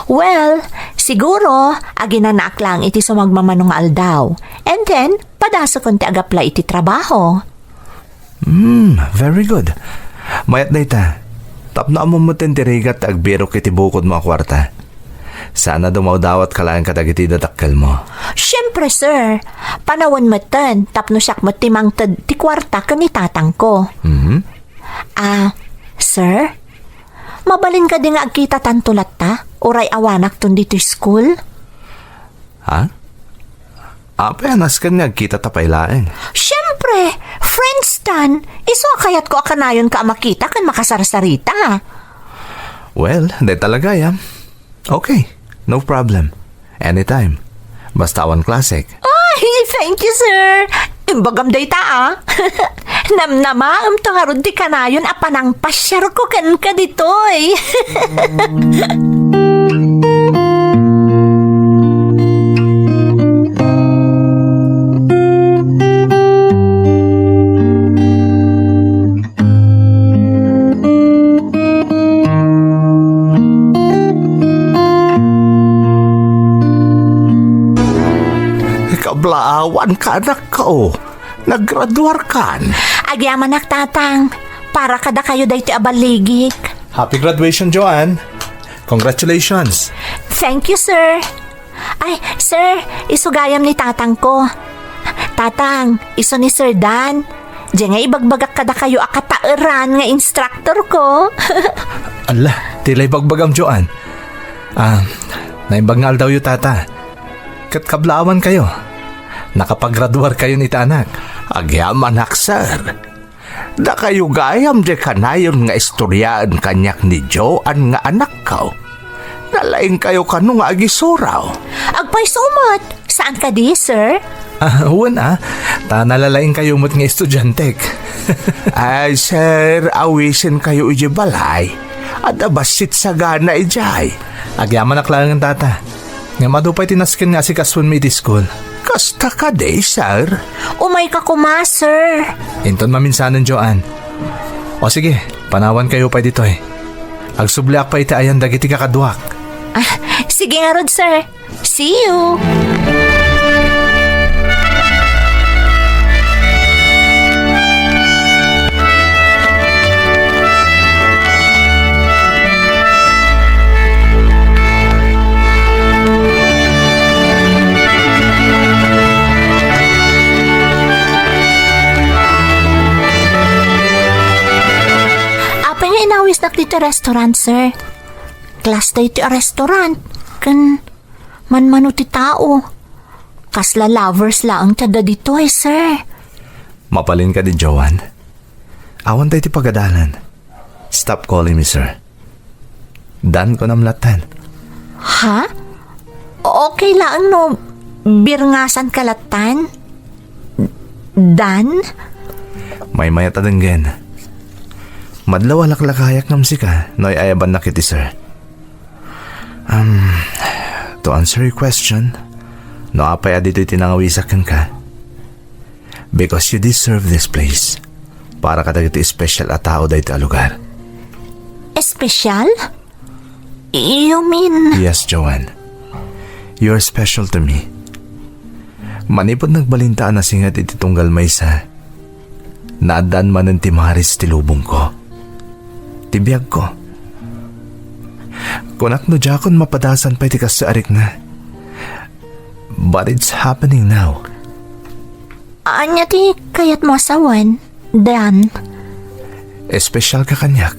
Well, siguro, aginanaak laeng iti sumagmamano nga aldaw. And then, padasukon ti ag-apply iti trabaho. Hmm, very good. Mayat dayta. Tapno ammom metten ti rigat ti agbirok iti bukodmo a kuarta. Saan a dumawdawat ka laeng kadagiti dadakkelmo. Siempre, sir. Panawen metten, tapno siak met ti mangted ti kuarta ken ni tatangko. Mhm. Ah, sir? Mabalin kadi nga agkitatanto latta? Uray awanakton ditoy school? Ha? Apay a nasken nga agkitata pay laeng? Siempre! Friends tan! Isu a kayatko a kanayonka a makita ken makasarsarita. Well, dayta la gayam. Okay, no problem. Anytime. Basta awan klasek. Ay, thank you, sir. Imbagam dayta, ah. Namnamaemto ngarud ti kanayon a panangpasiarko kenka ditoy. Kablaawan ka, anakko. Naggraduarkan. Agyamanak, Tatang. Para kadakayo daytoy a balligik. Happy graduation, Joanne. Congratulations. Thank you, sir. Ay, sir, isu gayam ni tatangko. Tatang, isu ni Sir Dan. Diay nga ibagbagak kadakayo a kataeran nga instructorko. Ala, ti la ibagbagam, Joanne. Ah, naimbag nga aldawyo, tata. Ket kablaawankayo. Nakapagraduarkayon iti anak. Agyamanak, sir. Dakayo gayam diay kanayon nga istoriaen kaniak ni Joan nga anakko. Nalaingkayo kano nga agisuraw. Agpayso met. Saan kadi, sir? Ah, wen, ah. Ta nalalaingkayo met nga estudiantek. Ay, sir, awisenkayo idiay balay. Adda bassit sagana idiay. Agyamanak laengen, tata. Ngem adu pay ti nasken nga asikasuenmi iti school. Kasta kadi, sir? Umayka koma, sir. Inton maminsanen, Joan. O sige, panawankayo pay ditoy. Agsubliak pay iti ayan dagiti kakaduak. Ah, sige ngarud, sir. See you! Apay nga inawisnak ditoy restaurant, sir? Class daytoy a restaurant. Ken manmano ti tao. Kasla lovers laeng ti adda ditoy, sir. Mabalin kadi, Joan. Awan daytoy pagadalan. Stop calling me sir. Dan, kunam lattan. Ha? Okay laeng no birngasanka lattan? Dan? Maymayat a denggen. Madlaw a laklakayak ngem sika no ay-ayabannak iti sir. Um, to answer your question, no apay a ditoy ti nangawisak kenka? Because you deserve this place. Para kadagiti special a tao daytoy a lugar. Espesyal? You mean? Yes, Joanne. You're special to me. Manipud nagbalinta a nasinget iti tunggal maysa, naaddaan manen ti maris ti lubongko, ti biagko. Kunak no diakon mapadasan pay ti kastoy a rikna. But it's happening now. Ania ti kayatmo a sawen, Dan? Espesyal ka kaniak.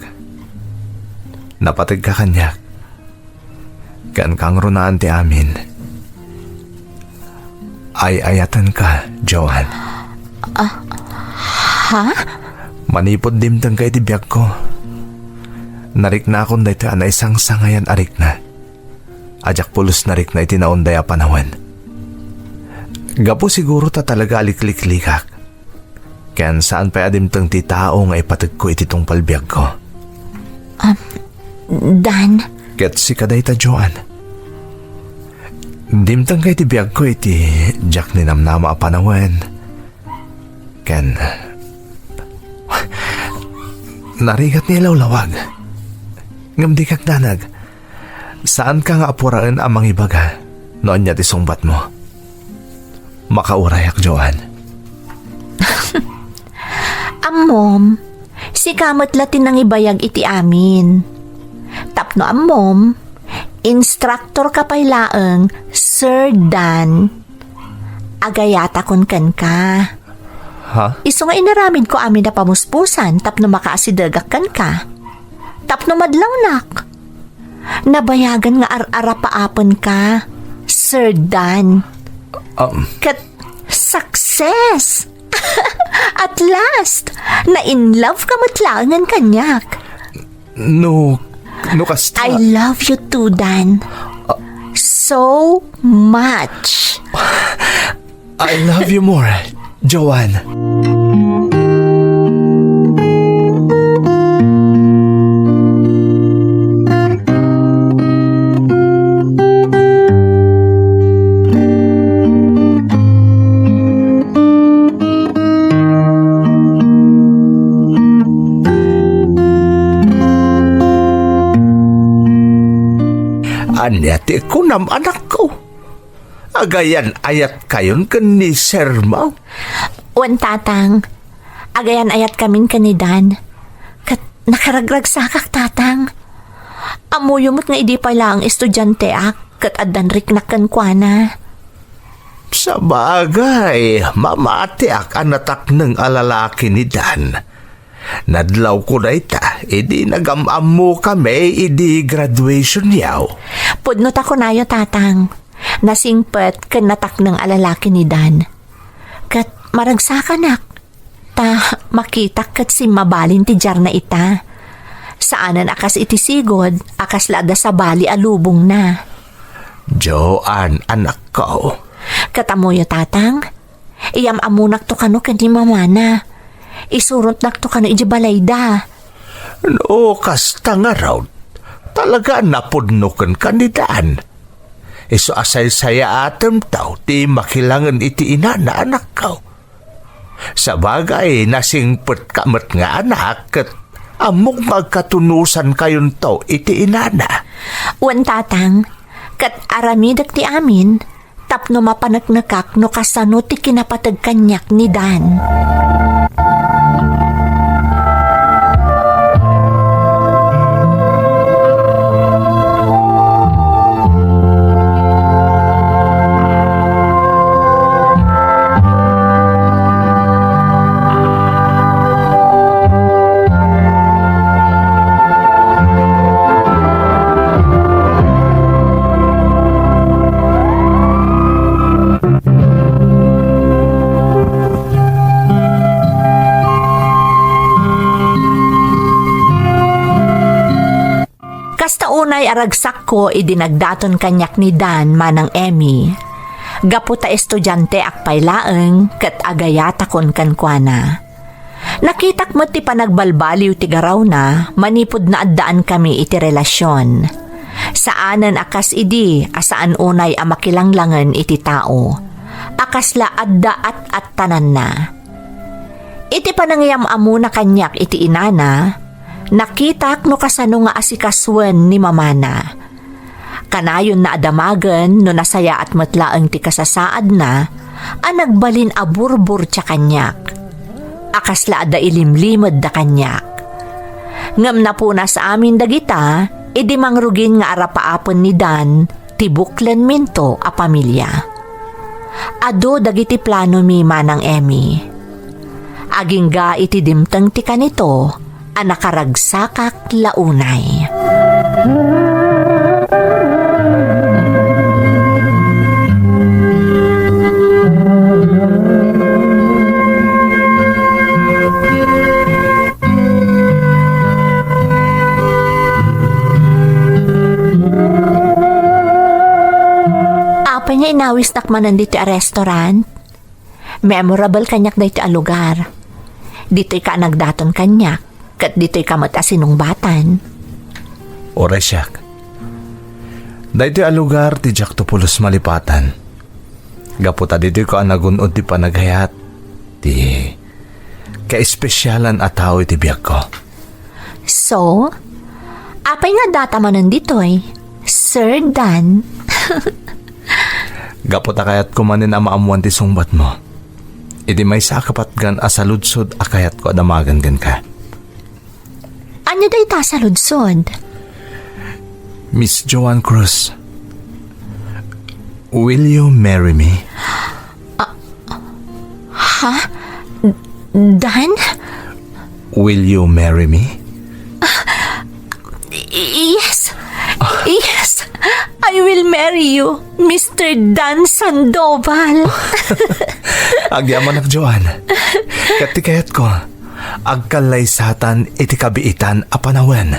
Napateg ka kaniak. Ken kangrunaan ti amin. Ay-ayaten ka, Joanne. Ah, ha? Manipud dimteng ka iti biagko, nariknakon daytoy a naisangsangayan a rikna. A diak pulos narikna iti naunday a panawen. Gapu siguro ta talaga a likliklikak. Ken saan pay a dimteng ti tao nga ipategko iti tungpal biagko. Um, Dan. Ket sika dayta, Joanne. Dimteng ka iti biagko iti diak ninamnama a panawen. Ken narigat nga ilawlawag. Ngem dika agdanag. Saanka nga apuraen a mangibaga no ania ti sungbatmo. Makaurayak, Joanne. Ammom, sika met la ti nangibayag iti amin. Tapno ammom, instructor ka pay laeng, Sir Dan. Agayatakon kenka. Ha? Isu nga inaramidko amin a pamuspusan tapno makaasidegak kenka. Tapno madlawnak. Nabayagan nga ar-arapaapenka, Sir Dan. Um. Ket success! At last, na-in love ka met laengen kaniak. No, no kasta. I love you too, Dan. So much. I love you more, Joanne. Ania ti kunam, anakko? Agayan-ayatkayon ken ni Sir Mau? Wen, Tatang. Agayan-ayatkamin ken ni Dan. Ket nakaragragsakak, Tatang. Ammoyo met nga idi pay laeng estudianteak ket addan riknak kenkuana. Sabagay, mamatiak a natakneng a lalaki ni Dan. Nadlawko dayta idi nagam-ammokami idi graduationyo. Pudno ta kunayo, Tatang. Nasingpet ken natakneng a lalaki ni Dan. Ket maragsakanak, ta makitak ket simmabalin ti diarna ita. Saanen a kas iti sigud a kasla adda sabali a lubongna. Joan, anakko. Ket ammoyo, Tatang, iyam-ammonakto kano ken ni mamana. Isurotnakto kano idiay balayda. No kasta ngarud, talaga a napudno kenka ni Dan. Isu a saysayaatemto ti makilangen iti inana, anakko. Sabagay, nasingpetka met nga anak, ket ammok nga agkatunosankayonto iti inana. Wen, Tatang, ket aramidek ti amin, tapno mapaneknekak no kasano ti kinapateg kaniak ni Dan. Kasta unay a ragsakko idi nagdaton kaniak ni Dan, Manang Emmy. Gapu ta estudianteak pay laeng ket agayatakon kenkuana. Nakitak met ti panagbalbaliw ti garawna manipud naaddaankami iti relasion. Saanen a kas idi a saan unay a makilanglangen iti tao, a kasla adda at-attananna. Iti panangiyam-ammona kaniak iti inana, Nakitak no kasano nga asikasuen ni mamana. Kanayonna a damagen no nasayaat met laeng ti kasasaadna a nagbalin a burburtia kaniak, a kasla adda ilimlimedda kaniak. Ngem napunas amin dagita idi mangrugin nga arapaapen ni Dan ti buklenminto a pamilia. Adu dagiti planomi, Manang Emmy. Agingga iti dimteng ti kanito a nakaragsakak la unay. Apay nga inawisnak manen ditoy a restaurant? Memorable kaniak daytoy a lugar. Ditoyka a nagdaton kaniak, ket ditoyka met a sinungbatan. Uray siak. Daytoy a lugar ti diakto pulos malipatan. Gapu ta ditoyko a nagun-od ti panagayat ti kaespesialan a tao iti biagko. So, apay nga addata manen ditoy, Sir Dan? Gapu ta kayatko manen a maammoan ti sungbatmo. Iti maysa a kapatgan a saludsod a kayatko a damagen kenka. Ania dayta a saludsod? Miss Joanne Cruz, will you marry me? Ha? Dan? Will you marry me? Yes. Yes. I will marry you, Mister Dan Sandoval. Agyamanak, Joanne. Ket ti kayatko, agkallaysatan iti kabiitan a panawen.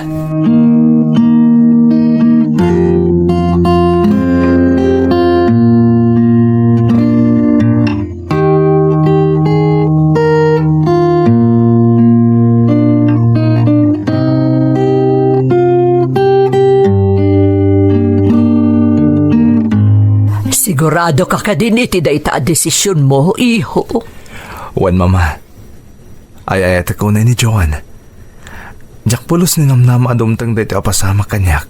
Sigurado ka kadin iti dayta a desisionmo, iho? Wen, Mama. Ay-ayatek unay ni Joan. Diak pulos ninamnama a dumteng daytoy a pasamak kaniak.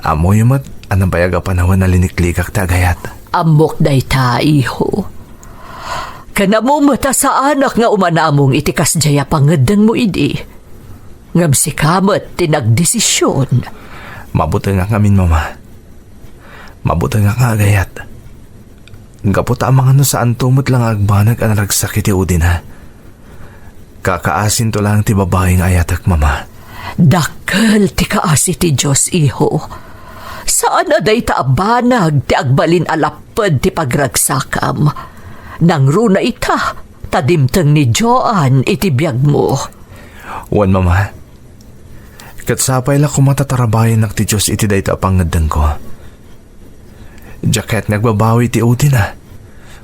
Ammoyo met a nabayag a panawen a linikligak ti agayat. Ammok dayta, iho. Ken ammom met a saanak nga umanamong iti kasdiay a pangeddengmo idi. Ngem sika met ti nagdesision. Mabutengak ngamin, Mama. Mabutengak nga agayat. Gapu ta amangan no saanto met la nga agbanag a naragsak iti udina. Kakaasinto laeng ti babai nga ayatek, Mama. Dakkel ti kaasi ti Dios, iho. Saan a dayta a banag ti agbalin a lapped ti pagragsakam. Nangruna ita, ta dimteng ni Joan iti biagmo. Wen, Mama. Ket sapay la koma ta tarabayennak ti Dios iti dayta a pangeddengko. Diak kayat nga agbabawi ti udina,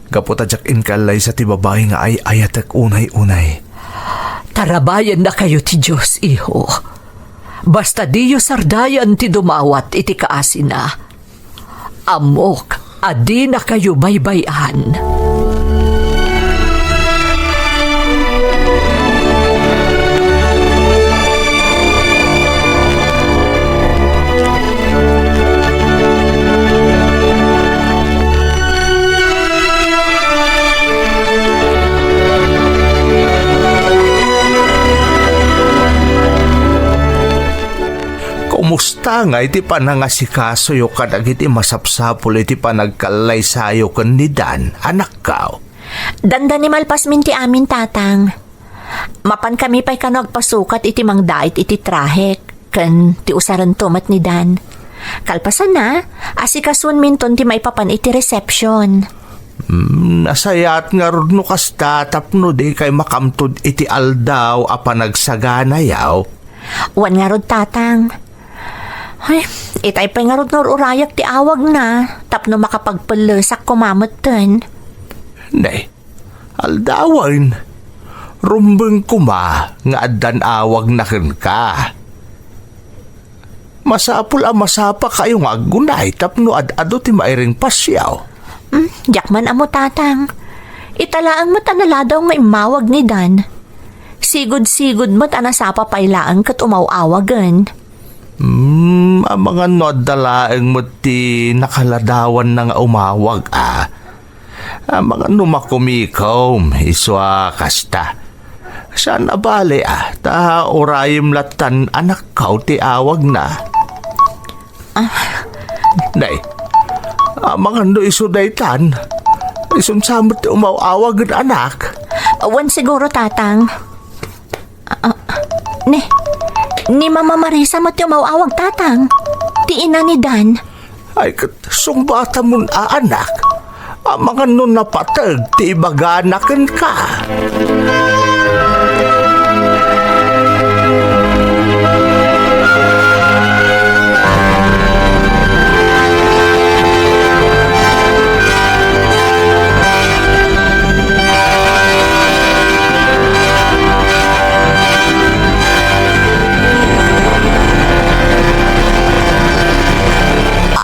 gapu ta diak inkallaysa ti babai nga ay-ayatek unay-unay. Tarabayennakayo ti Dios, iho. Basta diyo sardayan ti dumawat iti kaasina. Ammok a dinakayo baybay-an. Kumusta ngay ti panangasikasoyo kadagiti masapsapul iti panagkallaysayo ken ni Dan, anakko? Dandani malpasmin ti amin, Tatang. Mapankami pay kano agpasukat iti mangdait iti trahek ken ti usarento met ni Dan. Kalpasanna, asikasuenminton ti maipapan iti reception. Hmm, nasayaat ngarud no kasta tapno dikay makamtod iti aldaw a panagsaganayo. Wen ngarud, Tatang. Ay, itay pay ngarud nga ur-urayak ti awagna tapno makapagpellesak koma metten. Nay, aldawen, rumbeng koma nga addan awagna kenka. Masapul a masapakayo nga aggunay tapno ad-adu ti mairing pasiaw. Hmm, diak man ammo, Tatang. Ita laeng met a naladaw nga immawag ni Dan. Sigud-sigud met a nasapa pay laeng ket umaw-awagen. Hmm, amangan no adda laeng met ti nakaladawanna nga umawag, a. Amangan no makumikom, isu a kasta. Saan a bale, a, ta urayem lattan anakkaw ti awagna. Ah. Nay, amangan no isu daytan. Isun sa met ti umaw-awagen, anak. Wen siguro, Tatang. Ah, ah, ni, ni Mama Marisa met ti umaw-awag, Tatang. Ti ina ni Dan. Ay, ket sungbatamon a, anak. Amangan no napateg ti ibagana kenka.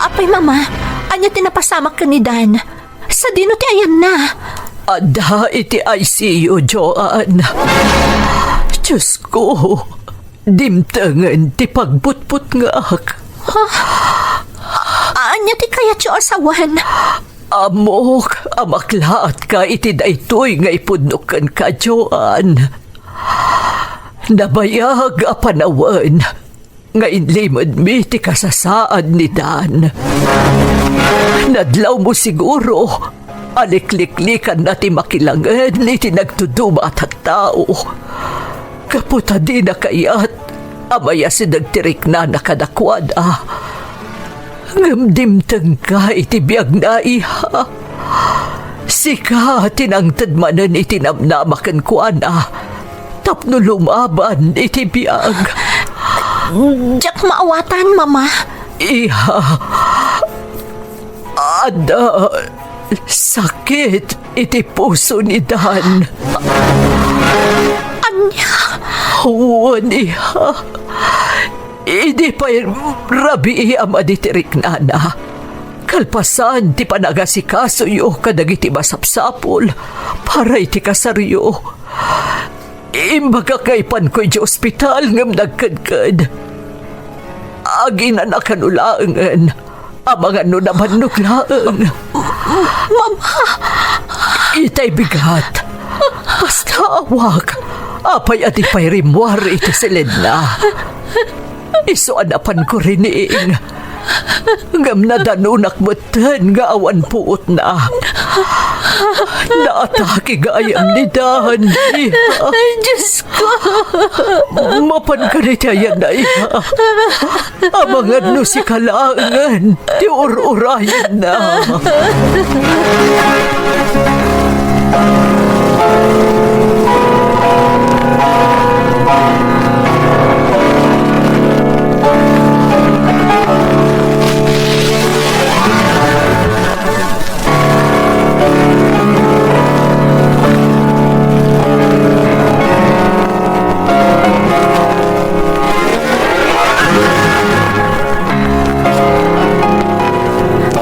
Apay, Mama, ania ti napasamak ken ni Dan? Sadino ti ayanna? Adda iti I C U, Joan. Diosko, dimtengen ti pagbutbutngak. Ha? Ania ti kayatyo a sawen? Ammok a maklaatka iti daytoy nga ipudno kenka, Joan. Nabayag a panawen nga inlimedmi ti kasasaad ni Dan. Nadlawmo siguro a likliklikanna ti makilangen iti nagtuduma a tattao. Gapu ta dina kayat a mayasideg ti riknana kadakuada. Ngem dimtengka iti biagna, iha. Sika ti nangted manen iti namnama kenkuana tapno lumaban iti biag. Diak maawatan, Mama. Iha, adda sakit iti puso ni Dan. Ania? Wen, iha. Idi pay rabii a madi ti riknana, kalpasan ti panagasikasoyo kadagiti masapsapul para iti kasaryo, imbagak nga ipanko idiay ospital ngem nagkedked. Aginana kano laengen, amangan no nabannog laeng. Mama! Itay bigat. Basta awak. Apay a di pay rimmuar iti silinna? Isu a napanko rining. Ngem nadanonak metten nga awan puotna. Naatake gayam ni Dan. Ay, Diosko! Mapan kadayta, ayanna, iha. Amangan no sika laengen ti ur-urayenna.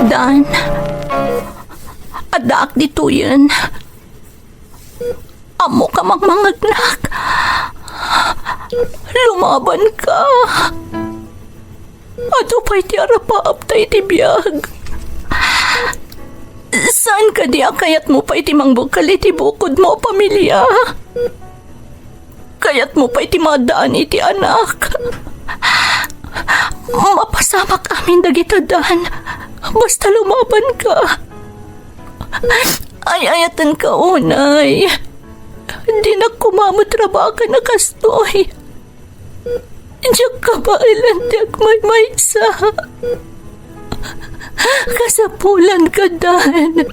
Dan, addaak ditoyen. Ammok a mangmangngegnak. Lumabanka. Adu pay ti arapaapta iti biag. Saan kadi a kayatmo pay ti mangbukkel iti bukodmo a pamilia? Kayatmo pay ti maaddaan iti anak? Mapasamak amin dagita, Dan. Basta lumabanka. Ay-ayatenka unay. Dinak koma met rabakan a kastoy. Diak kabaelan ti agmaymaysa. Kasapulanka, Dan.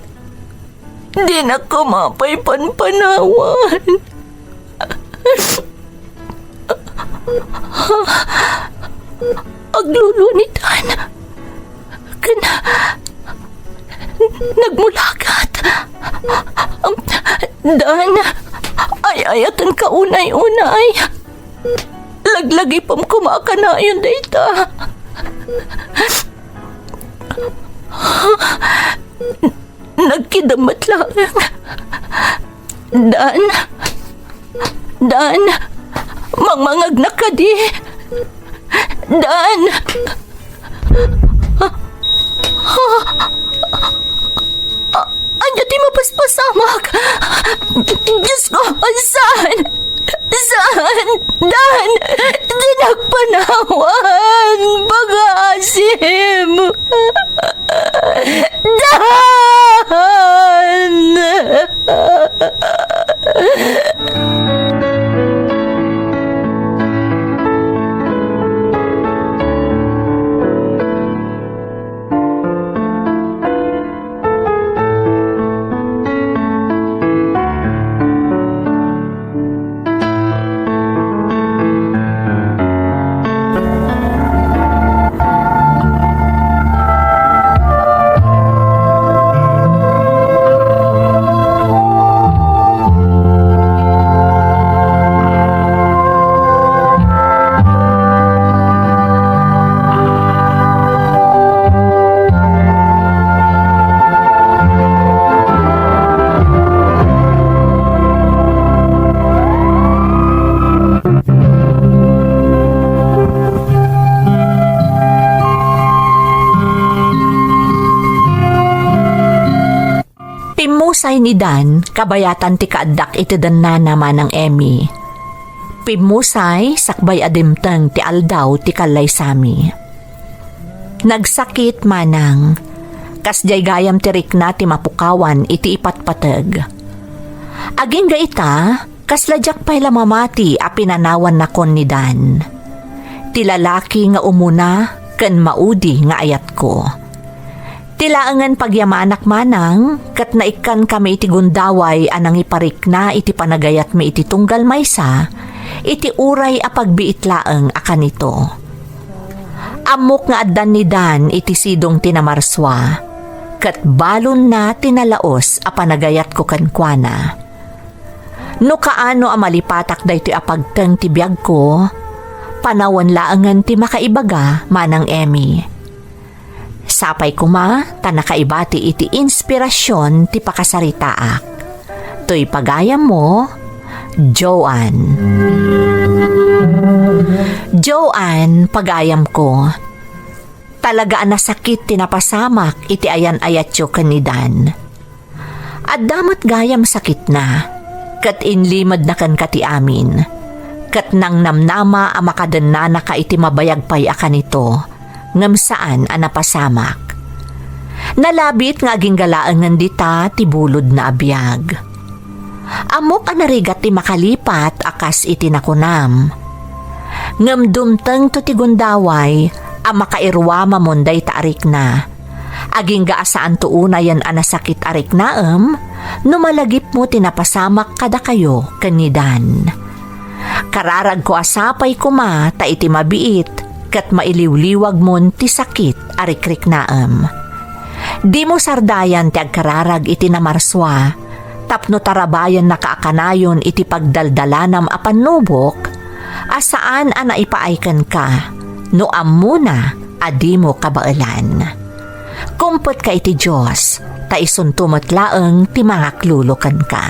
Dinak koma pay panpanawan. Aglulunitan. Ken nagmulagat. Dan, ay-ayatenka unay-unay. Laglagipem koma a kanayon dayta. Nagkidem met laeng. Dan, Dan, mangmangagnak kadi? Dan! Ania ti mapaspasamak? Diyos ko, saan? Saan? Dan! Dinak panawan! Pagaasim! Dan! Pimmusay ni Dan kabayatan ti kaaddak iti dennana, Manang Emmy. Pimmusay sakbay a dimteng ti aldaw ti kallaysami. Nagsakit, Manang. Kasdiay gayam ti rikna ti mapukawan iti ipatpateg. Agingga ita, kasla diak pay la mamati a pinanawannakon ni Dan. Ti lalaki nga umuna ken maudi nga ayatko. Ti laengen pagyamanak, Manang, ket naikkankami iti gundaway a nangiparikna iti panagayatmi iti tunggal maysa, iti uray a pagbiit laeng a kanito. Ammok nga addan ni Dan iti sidong ti namarsua, ket balonna ti nalaus a panagayatko kenkuana. No kaano a malipatak daytoy a pagteng ti biagko, panawen laengen ti makaibaga, Manang Emmy. Sapay koma ta nakaibati iti inspirasyon ti pakasaritaak. Toy pagayammo, Joan. Joan, pagayamko. Talaga a nasakit ti napasamak iti ayan-ayatyo ken ni Dan. Adda met gayam sakitna, ket inlimedna kenka ti amin, ket nangnamnama a makadennanaka iti mabayag pay a kanito, ngem saan a napasamak. Nalabit nga agingga laengen dita ti bulodna a biag. Ammok a narigat ti makalipat a kas iti nakunam. Ngem dumtengto ti gundaway a makairuamamon dayta a rikna. Agingga a saanto unayen a nasakit a riknaem no malagipmo ti napasamak kadakayo ken ni Dan. Kararagko a sapay koma ta iti mabiit ket mailiwliwagmon ti sakit a rikriknaem. Dimo sardayan ti agkararag iti namarsua tapno tarabayannaka a kanayon iti pagdaldalanam a pannubok a saan a naipaay kenka no ammona a dimo kabaelan. Kumpetka iti Dios, ta isunto met laeng ti mangaklulo kenka.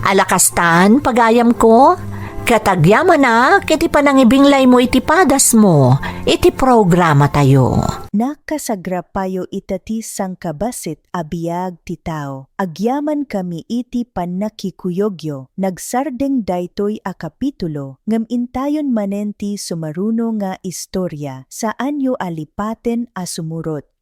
Ala kastan, pagayamko, ket agyamanak iti panangibinglaymo iti padasmo iti programatayo. Nakasagrapayo ita ti sangkabassit a biag ti tao. Agyamankami iti pannakikuyogyo. Nagsardeng daytoy a kapitulo, ngem intayon manen ti sumaruno nga istoria. Saanyo a lipaten a sumurot.